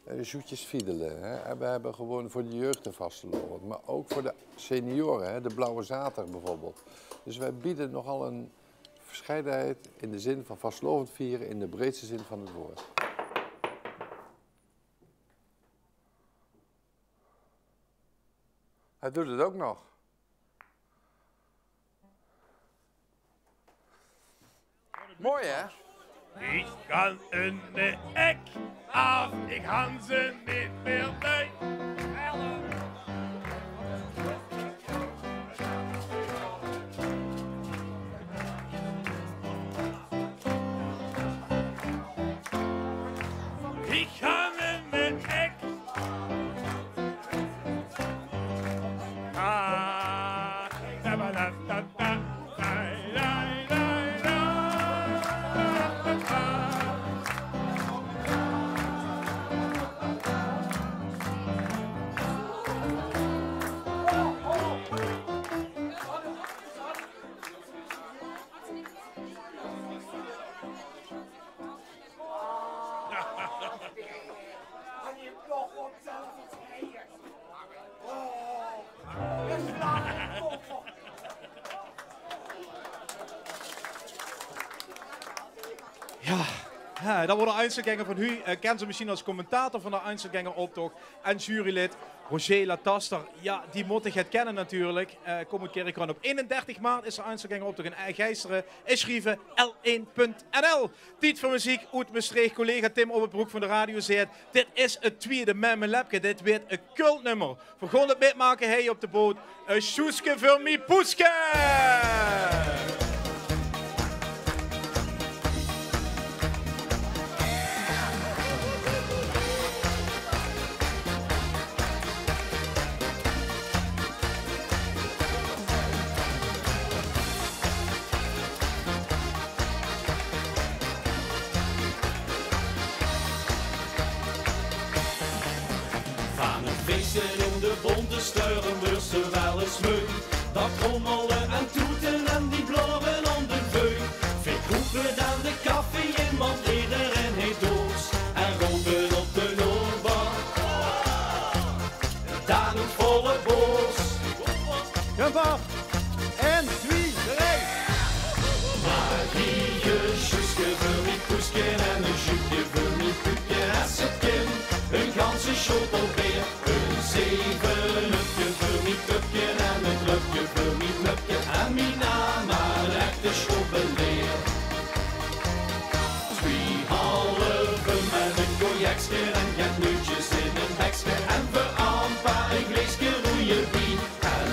eh, zoetjes fiedelen, hè, en we hebben gewoon voor de jeugd de vastelaovend, maar ook voor de senioren, hè, de Blauwe Zaterdag bijvoorbeeld. Dus wij bieden nogal een verscheidenheid in de zin van vastelaovend vieren in de breedste zin van het woord. Hij doet het ook nog. Mooi, hè? Ich kann in de Eck af, ich han ze neet mehr leid. Ich han in de Eck. Ah, da, da, da, da. Jao, jao, dat waor de Einzelgänger van Hu. Eh, kènt ze mesjiens es commentator van de Einzelgängeroptoch en jurylid Roger Lataster. Jao, die mót geer kènne natuurlik. Eh, kóm oet Kirchroa. Op einendertig maart is de Einzelgängeroptoch in Geisteren. Insjrieve L één punt N L. Tied veur meziek oet Mestreech. Collega Tim Oppenbroek van de radio zaet: dit is 't twiede Mèt mien lepke. Dit weurt e cultnummer. Veer gaon 't mètmake hei op de boot. E sjoeske veur mie poeske! Vaan 't feeste in de Bonte Steur weurs te wel ins meu. Dat rommele en toete en die blaore aon de veut. Veer kroepe daan de café in, want ederein heet dorst. En rope op de noorbar: daan 'n volle bors. Jump op! En twie, drei. Maak hei e sjoeske veur mie poeske en e sjoepke veur mie puupke. Es 't kin, 'n ganse sjotel beer. E zevenupke veur mie pupke en e dröpke veur mie mupke. En mien naam, 'n echte sjrobbeleer. Twie halve mèt e cognacske en get neutjes in e bekske. En veur ampa e glaeske roeje wien. En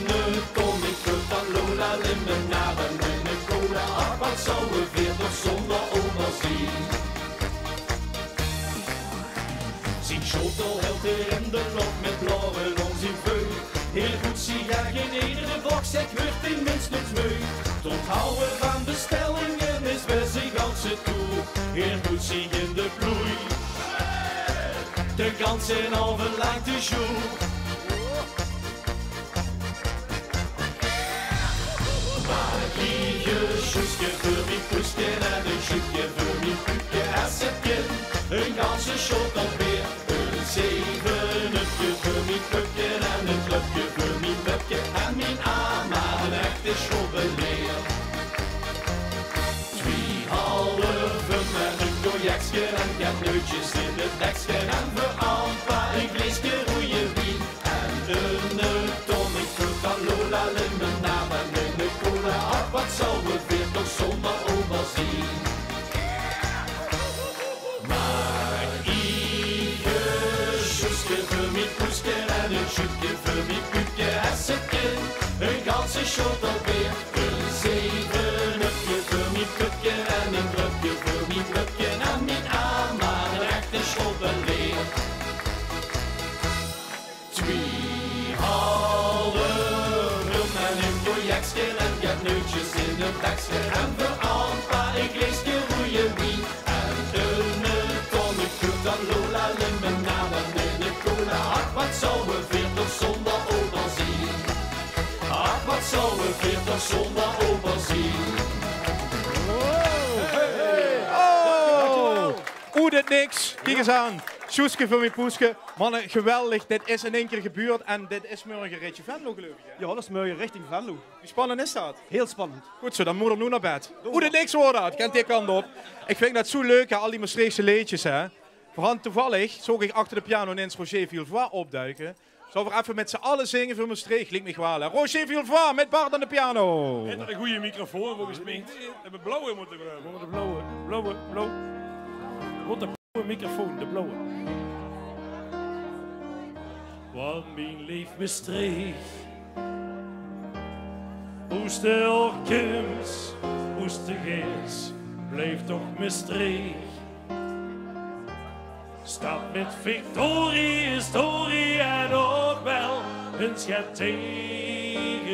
'ne tonic, fruit en Lola, limonade en 'ne cola. Ach, wat zouwe veer toch zoonder oma zien. Zien sjotel hilt heer in de lóch mèt blaore aon zien veut. Heer goet ziech in eder boch, ziech weurt 'r minstens meu. 't Onthawwe vaan bestellinge is bij zien ganse toer. Heer goet ziech in de ploei. De ganse aovend laank de sjoer. Maak hei e sjoeske veur mie poeske en e sjoepke veur mie puupke. Es 't kin, 'n ganse sjotel beer. E zevenupke veur mie pupke en e dröpke veur mie mupke. En mien ama, 'n echte sjrobbeleer. Twie halve mèt e cognacske en get neutjes in e bekske. En veur ampa e glaeske roeje wien. En 'ne tonic, fruit en Lola, limonade en 'ne cola. Ach, wat zouwe veer toch zoonder oma zien. Sjottelbeer, e zevenöpke veur mien pupke en ein dröpke veur mien dröpke en mien ama, ein echte sjottelbeer. Twie halve rum en e cognacske en get neutjes in e bekske en veur ampa e gleeske roeje wien. En eine tonic, fruit en Lola, limonade en eine cola. Ach, wat zouwe veer toch zónger opa zien? Ach, wat zouwe veer toch zónger opa zien? Oh! Oet 't niks. Kiek ins aan. Sjoeske veur mien poeske. Manne, geweldig. Dit is in ein kier gebeurd en dit is mörge richting Venlo, geluif ich, hè? Jao, dat is mörge richting Venlo. Wie spannend is dat? Hiel spannend. Good zo, dan mót 'r noe nao bed. Oet 't niks waor dat. Kènt die kant op. Ich vinj dat zoe leuk, hè, al die Mestreechse leedjes, hè. Veer hant toevallig, zoog ich achter de piano inins Roger Villevoi opduike. Zölle veer effe mit z'n alle zinge veur Mestreech? Liek mich waal, hè. Roger Villevoi mit Bart aan de piano. Haet 'r 'ne gooje microfoon volges mich? Höbbe blauwe mótte gebroeke. De blauwe, blauwe, blauw. Waat 'ne blauwe microfoon, de blauwe. Want mien leef Mestreech, oes te ouch kums, oes te geis, blief toch Mestreech. Stad mit victorie, historie en ouch waal ins get taegesjlaag.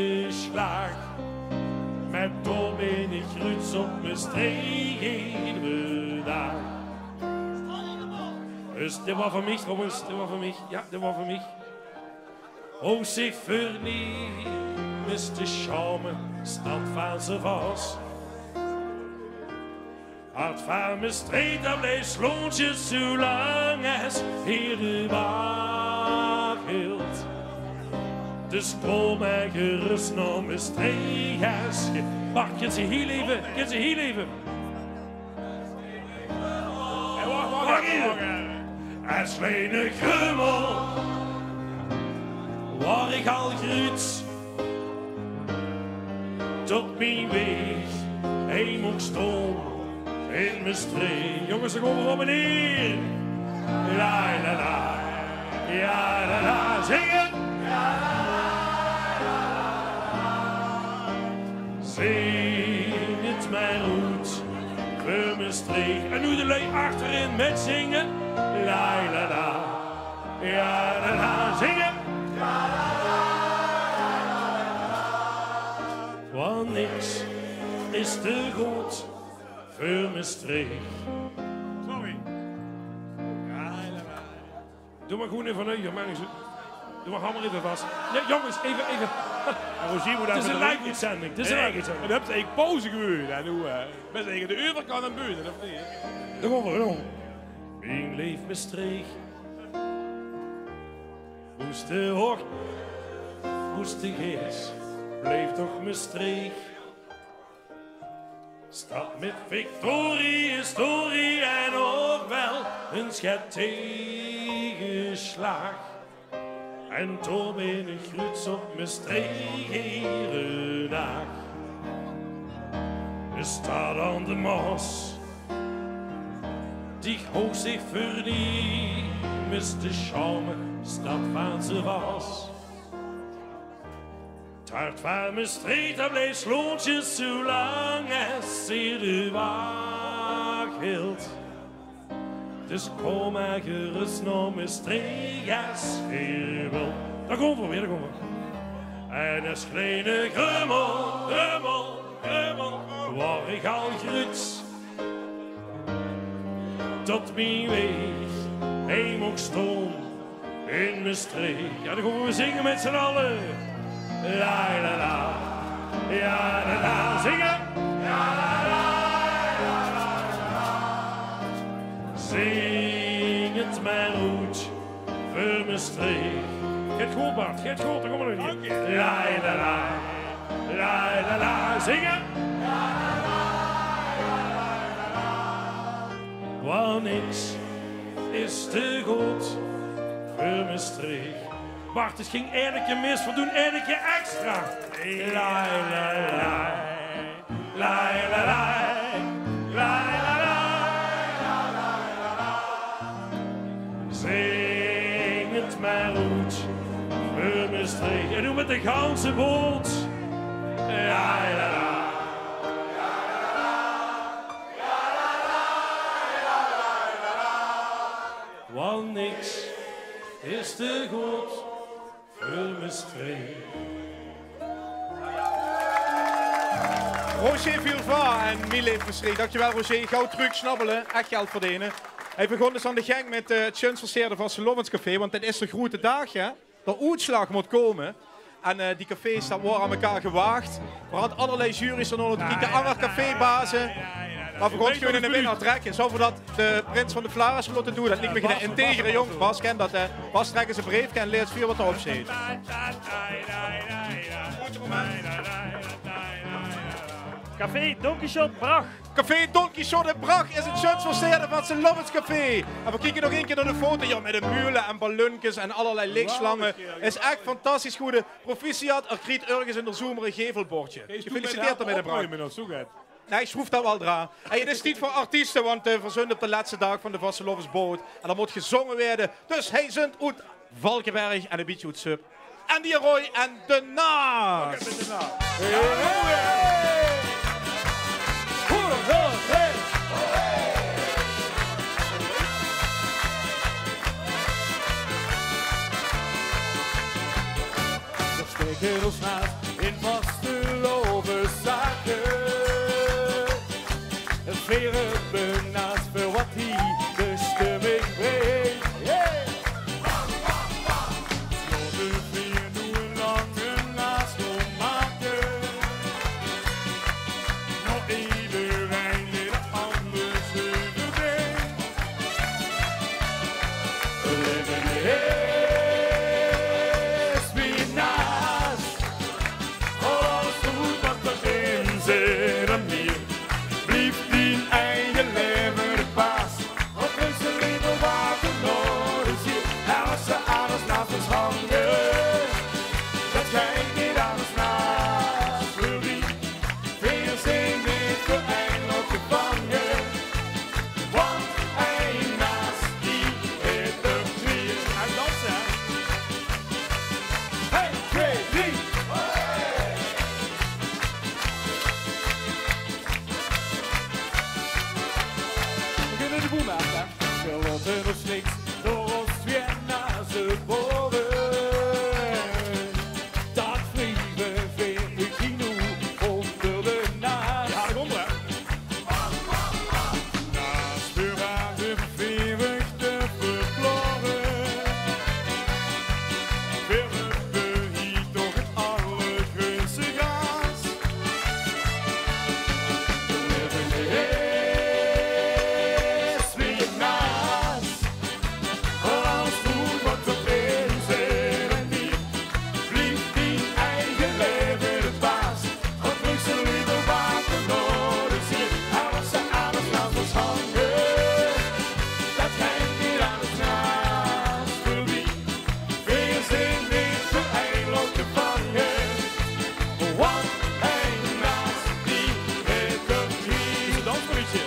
Mer toch bön ich gruuts op Mestreech eder daag. Dus dit waor veur mich, jónges, dit waor veur mich. Jao, dit waor veur mich. Hoog zich veur nie, miste sjaome, stad vaan ze vas. Hart vaan Mestreech, dat blijf sloontjes zoe lang es hie de waag hilt. Dus kom mer gerös nao Mestreech es ge... Wach, kins se hie blieve? Kins se hie blieve? Wach, wach, wach. Es kleine grummel waor ich al gruuts tot mien weeg hie moch stoon in Mestreech. Jónges, dao kómme v'r op en neer. La, la, la. Jao, la, la. Zinge. Zing 't mer oet veur Mestreech. En noe de lui achterin mitzinge. La, la, la. Jao, la, la, zinge. Want niks is te good veur Mestreech. Sorry. Doe mer gewoen eve nui, jóng. Doe mer, haw mer eve vas. Nae, jónges, eve, eve. Jao, veer zien... 't Is 'n live-oetzending. 't Is 'n live-oetzending. Doe höbs eigelik pauze geweure, hè, noe, eh. Bès eigelik de euverkant aan 't beune, of neet? Dao kómme v'r op. Mien leef Mestreech. Oes te ouch, oes te geis, blief toch Mestreech. Stad mit victorie, historie en ouch waal ins get taegesjlaag. En toch bön ich gruuts op Mestreech eder daag. De stad aan de Maos, die hoog zich veur nie, miste sjaome, stad vaan ze vas. 't Hart vaan Mestreech, dat blijf sloontjes zoe lang es hie de waag hilt. Dus kom mer gerös nao Mestreech es geer wilt. Dao kómme v'r weer, dao kómme v'r. En es kleine grummel, grummel, grummel, waor ich al gruuts tot mien weeg hie moch stoon in Mestreech. Jao, dao kómme v'r, zinge mit z'n alle. La, la, la. Jao, la, la. Zinge. Zing 't mer oet veur Mestreech. Geit good, Bart, geit good, dao kómme v'r nog neet. Oké. La, la, la. La, la, la. Zinge. Want niks is te good veur Mestreech. Wach, 't góng eine kier mis, veer doon eine kier extra. La, la, la. La, la, la. La, la, la. Zing 't mer oet veur Mestreech. En noe mit de ganse boot. Want niks is te good veur Mestreech. Roger Vilva en Mie leef Mestreech. Dankjewel, Roger. Gauw trök snabbele, ech geld verdene. Hae begós dus aan de gang mit, eh, 't sjoens verseerde Vastelaovescafé, want det is de groete daag, hè? De oetslaag mót kómme. En, eh, die cafés, det waor aan mekaar gewaag. Veer hadde allerlei jury's en ónger te kieke, anger cafébaze. Mer veer gaon 't gewoon in de winnaar trèkke. Zólle veer det de prins van de Flaarisse laote doon? Det liek mich 'ne integere jóng. Bas kènt det, eh, Bas, trèk ins e breefke en laes veur waat d'r op steit. Café Don Quichot Brach. Café Don Quichot in Brach is 't sjoens verseerde Vastelaovescafé. En veer kieke nog ein kier nao de foto. Jao, mit de meule en ballunkes en allerlei lichslange. Is ech fantastisch. Gooj proficiat, d'r kriet örges in d'r zomer e gevelbordje. Gefeliciteerd d'rmit, Brach. Nae, ich sjroef det waal d'raan. Hey, 't is tied veur artieste, want, eh, veer zeen op de lètste daag van de vastelaovesboot. En d'r mót gezónge waere. Dus hae zint oet Valkeberg en e bietje oet Zup. Andy Roy en de Naas. Veer steke ós naas in vastelaoveszake. Veer höbbe naas veur waat hie de stumming bringk. Hey! Laote veer noe ein lange naas gaon make. Nao ederein mit 't anger zeuver bein. Laeve is wie naas. Alles good waat d'rin zit en mie. Blief dien eige laeve de baas. Op deze wereld waat d'r nodig is, en es se alles naas ós hange, det geit neet anders naas veur die. Veer zeen neet veur ein lot gevange, want ein naas die haet d'r twieë. En danse, hè? Ein, twieë, drie. Veer kinne de boel make, hè? Veer laote ós niks door ós twieë naze bore. Det wrieve veer uch hie noe ónger de naas. Jao, dao kómme veer. Naas veur acht en veertig te verklaore. Veer höbbe hie toch 't allergreunste gaas. Is wie naas. Alles good waat d'rin zit en mie. Blief dien eige laeve de baas. Op Brussel, Lidl, waat d'r nodig is. Alles, alles naas ós hange. Det geit neet anders naas veur die. Veer zeen neet veur ein lot gevange, want ein naas die haet d'r twieë. Dansmarietje.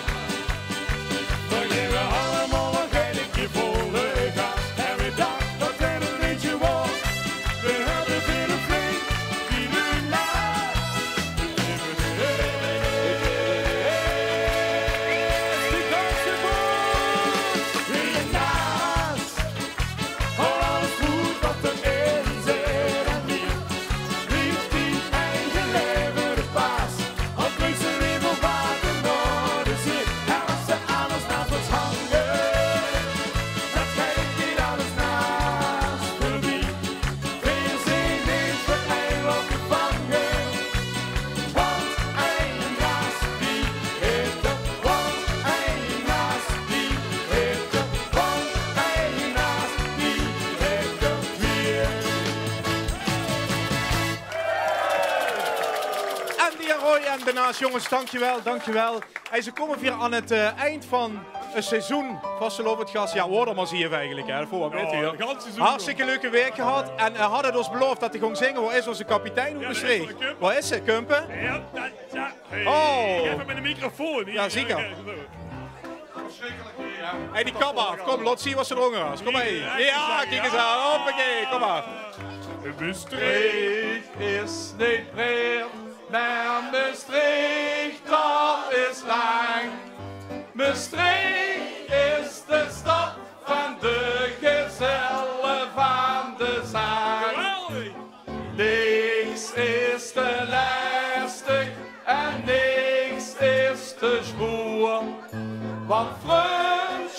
Veer gaeve allemaol ein klein bietje volle gaas. En veer dachte det 't ein leedje waor. Veer höbbe veer flink die nu naas. Die danse veur die naas. Alles good waat d'rin zit en mie. Blief dien eige laeve de baas. Op Brussel, Lidl, waat d'r nodig is. En es se alles naas ós hange, det geit neet anders naas veur die. Veer zeen neet veur ein lot gevange, want ein naas die haet d'r, want ein naas die haet d'r, want ein naas die haet d'r twieë. Andy en Roy en de Naas, jónges, dankjewel, dankjewel. Hey, ze kómme weer aan 't, eh, eind van 't seizoen Vastelaovend Gast. Jao, waor d'r mer zeve eigelik, hè. Veur waat weit geer, hè. Hartstikke leuke waek gehad. En, eh, hadde ós beloof det 'r góng zinge. Waor is ózze kapitein oet Mestreech? Waor is 'r, Kumpe? Jao, det, jao. Hey, ich höb 'm in de microfoon hie. Jao, zeker. Hey, die kap aaf. Kóm, laot zeen waat se d'rónger has. Kóm mer. Jao, kiek ins aan. Hoppakee, kóm mer. Mestreech is neet breed, mer Mestreech, det is lang. Mestreech is de stad van de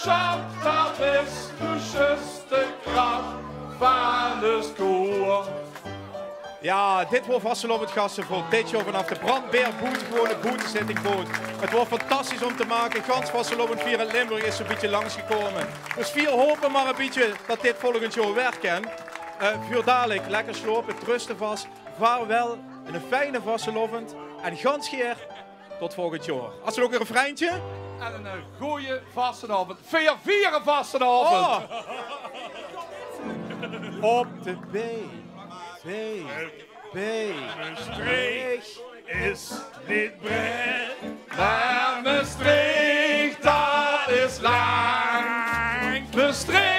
Sjat, dat is de zjusde krach van 't koor. Jao, dit waor Vastelaovend Gaste veur dit jaor vanaaf de Brandbeer Boetengewone Boetezittingboot. 't Waor fantastisch óm te make. Gans vastelaovend vierend Limburg is zoe'n bietje langsgekómme. Dus veer hope mer e bietje dat dit volgend jaor weer kan. Eh, veur dalik lekker sjlaope, truste vas, vaarwel, 'ne fijne vastelaovend en gans gaer tot volgend jaor. As v'r nog e refreintje. En 'ne, eh, goje vastelaovend. Veer viere vastelaovend. Oh. Op de B V B. Mestreech is neet breid, mer Mestreech, dat is lang. Mestreech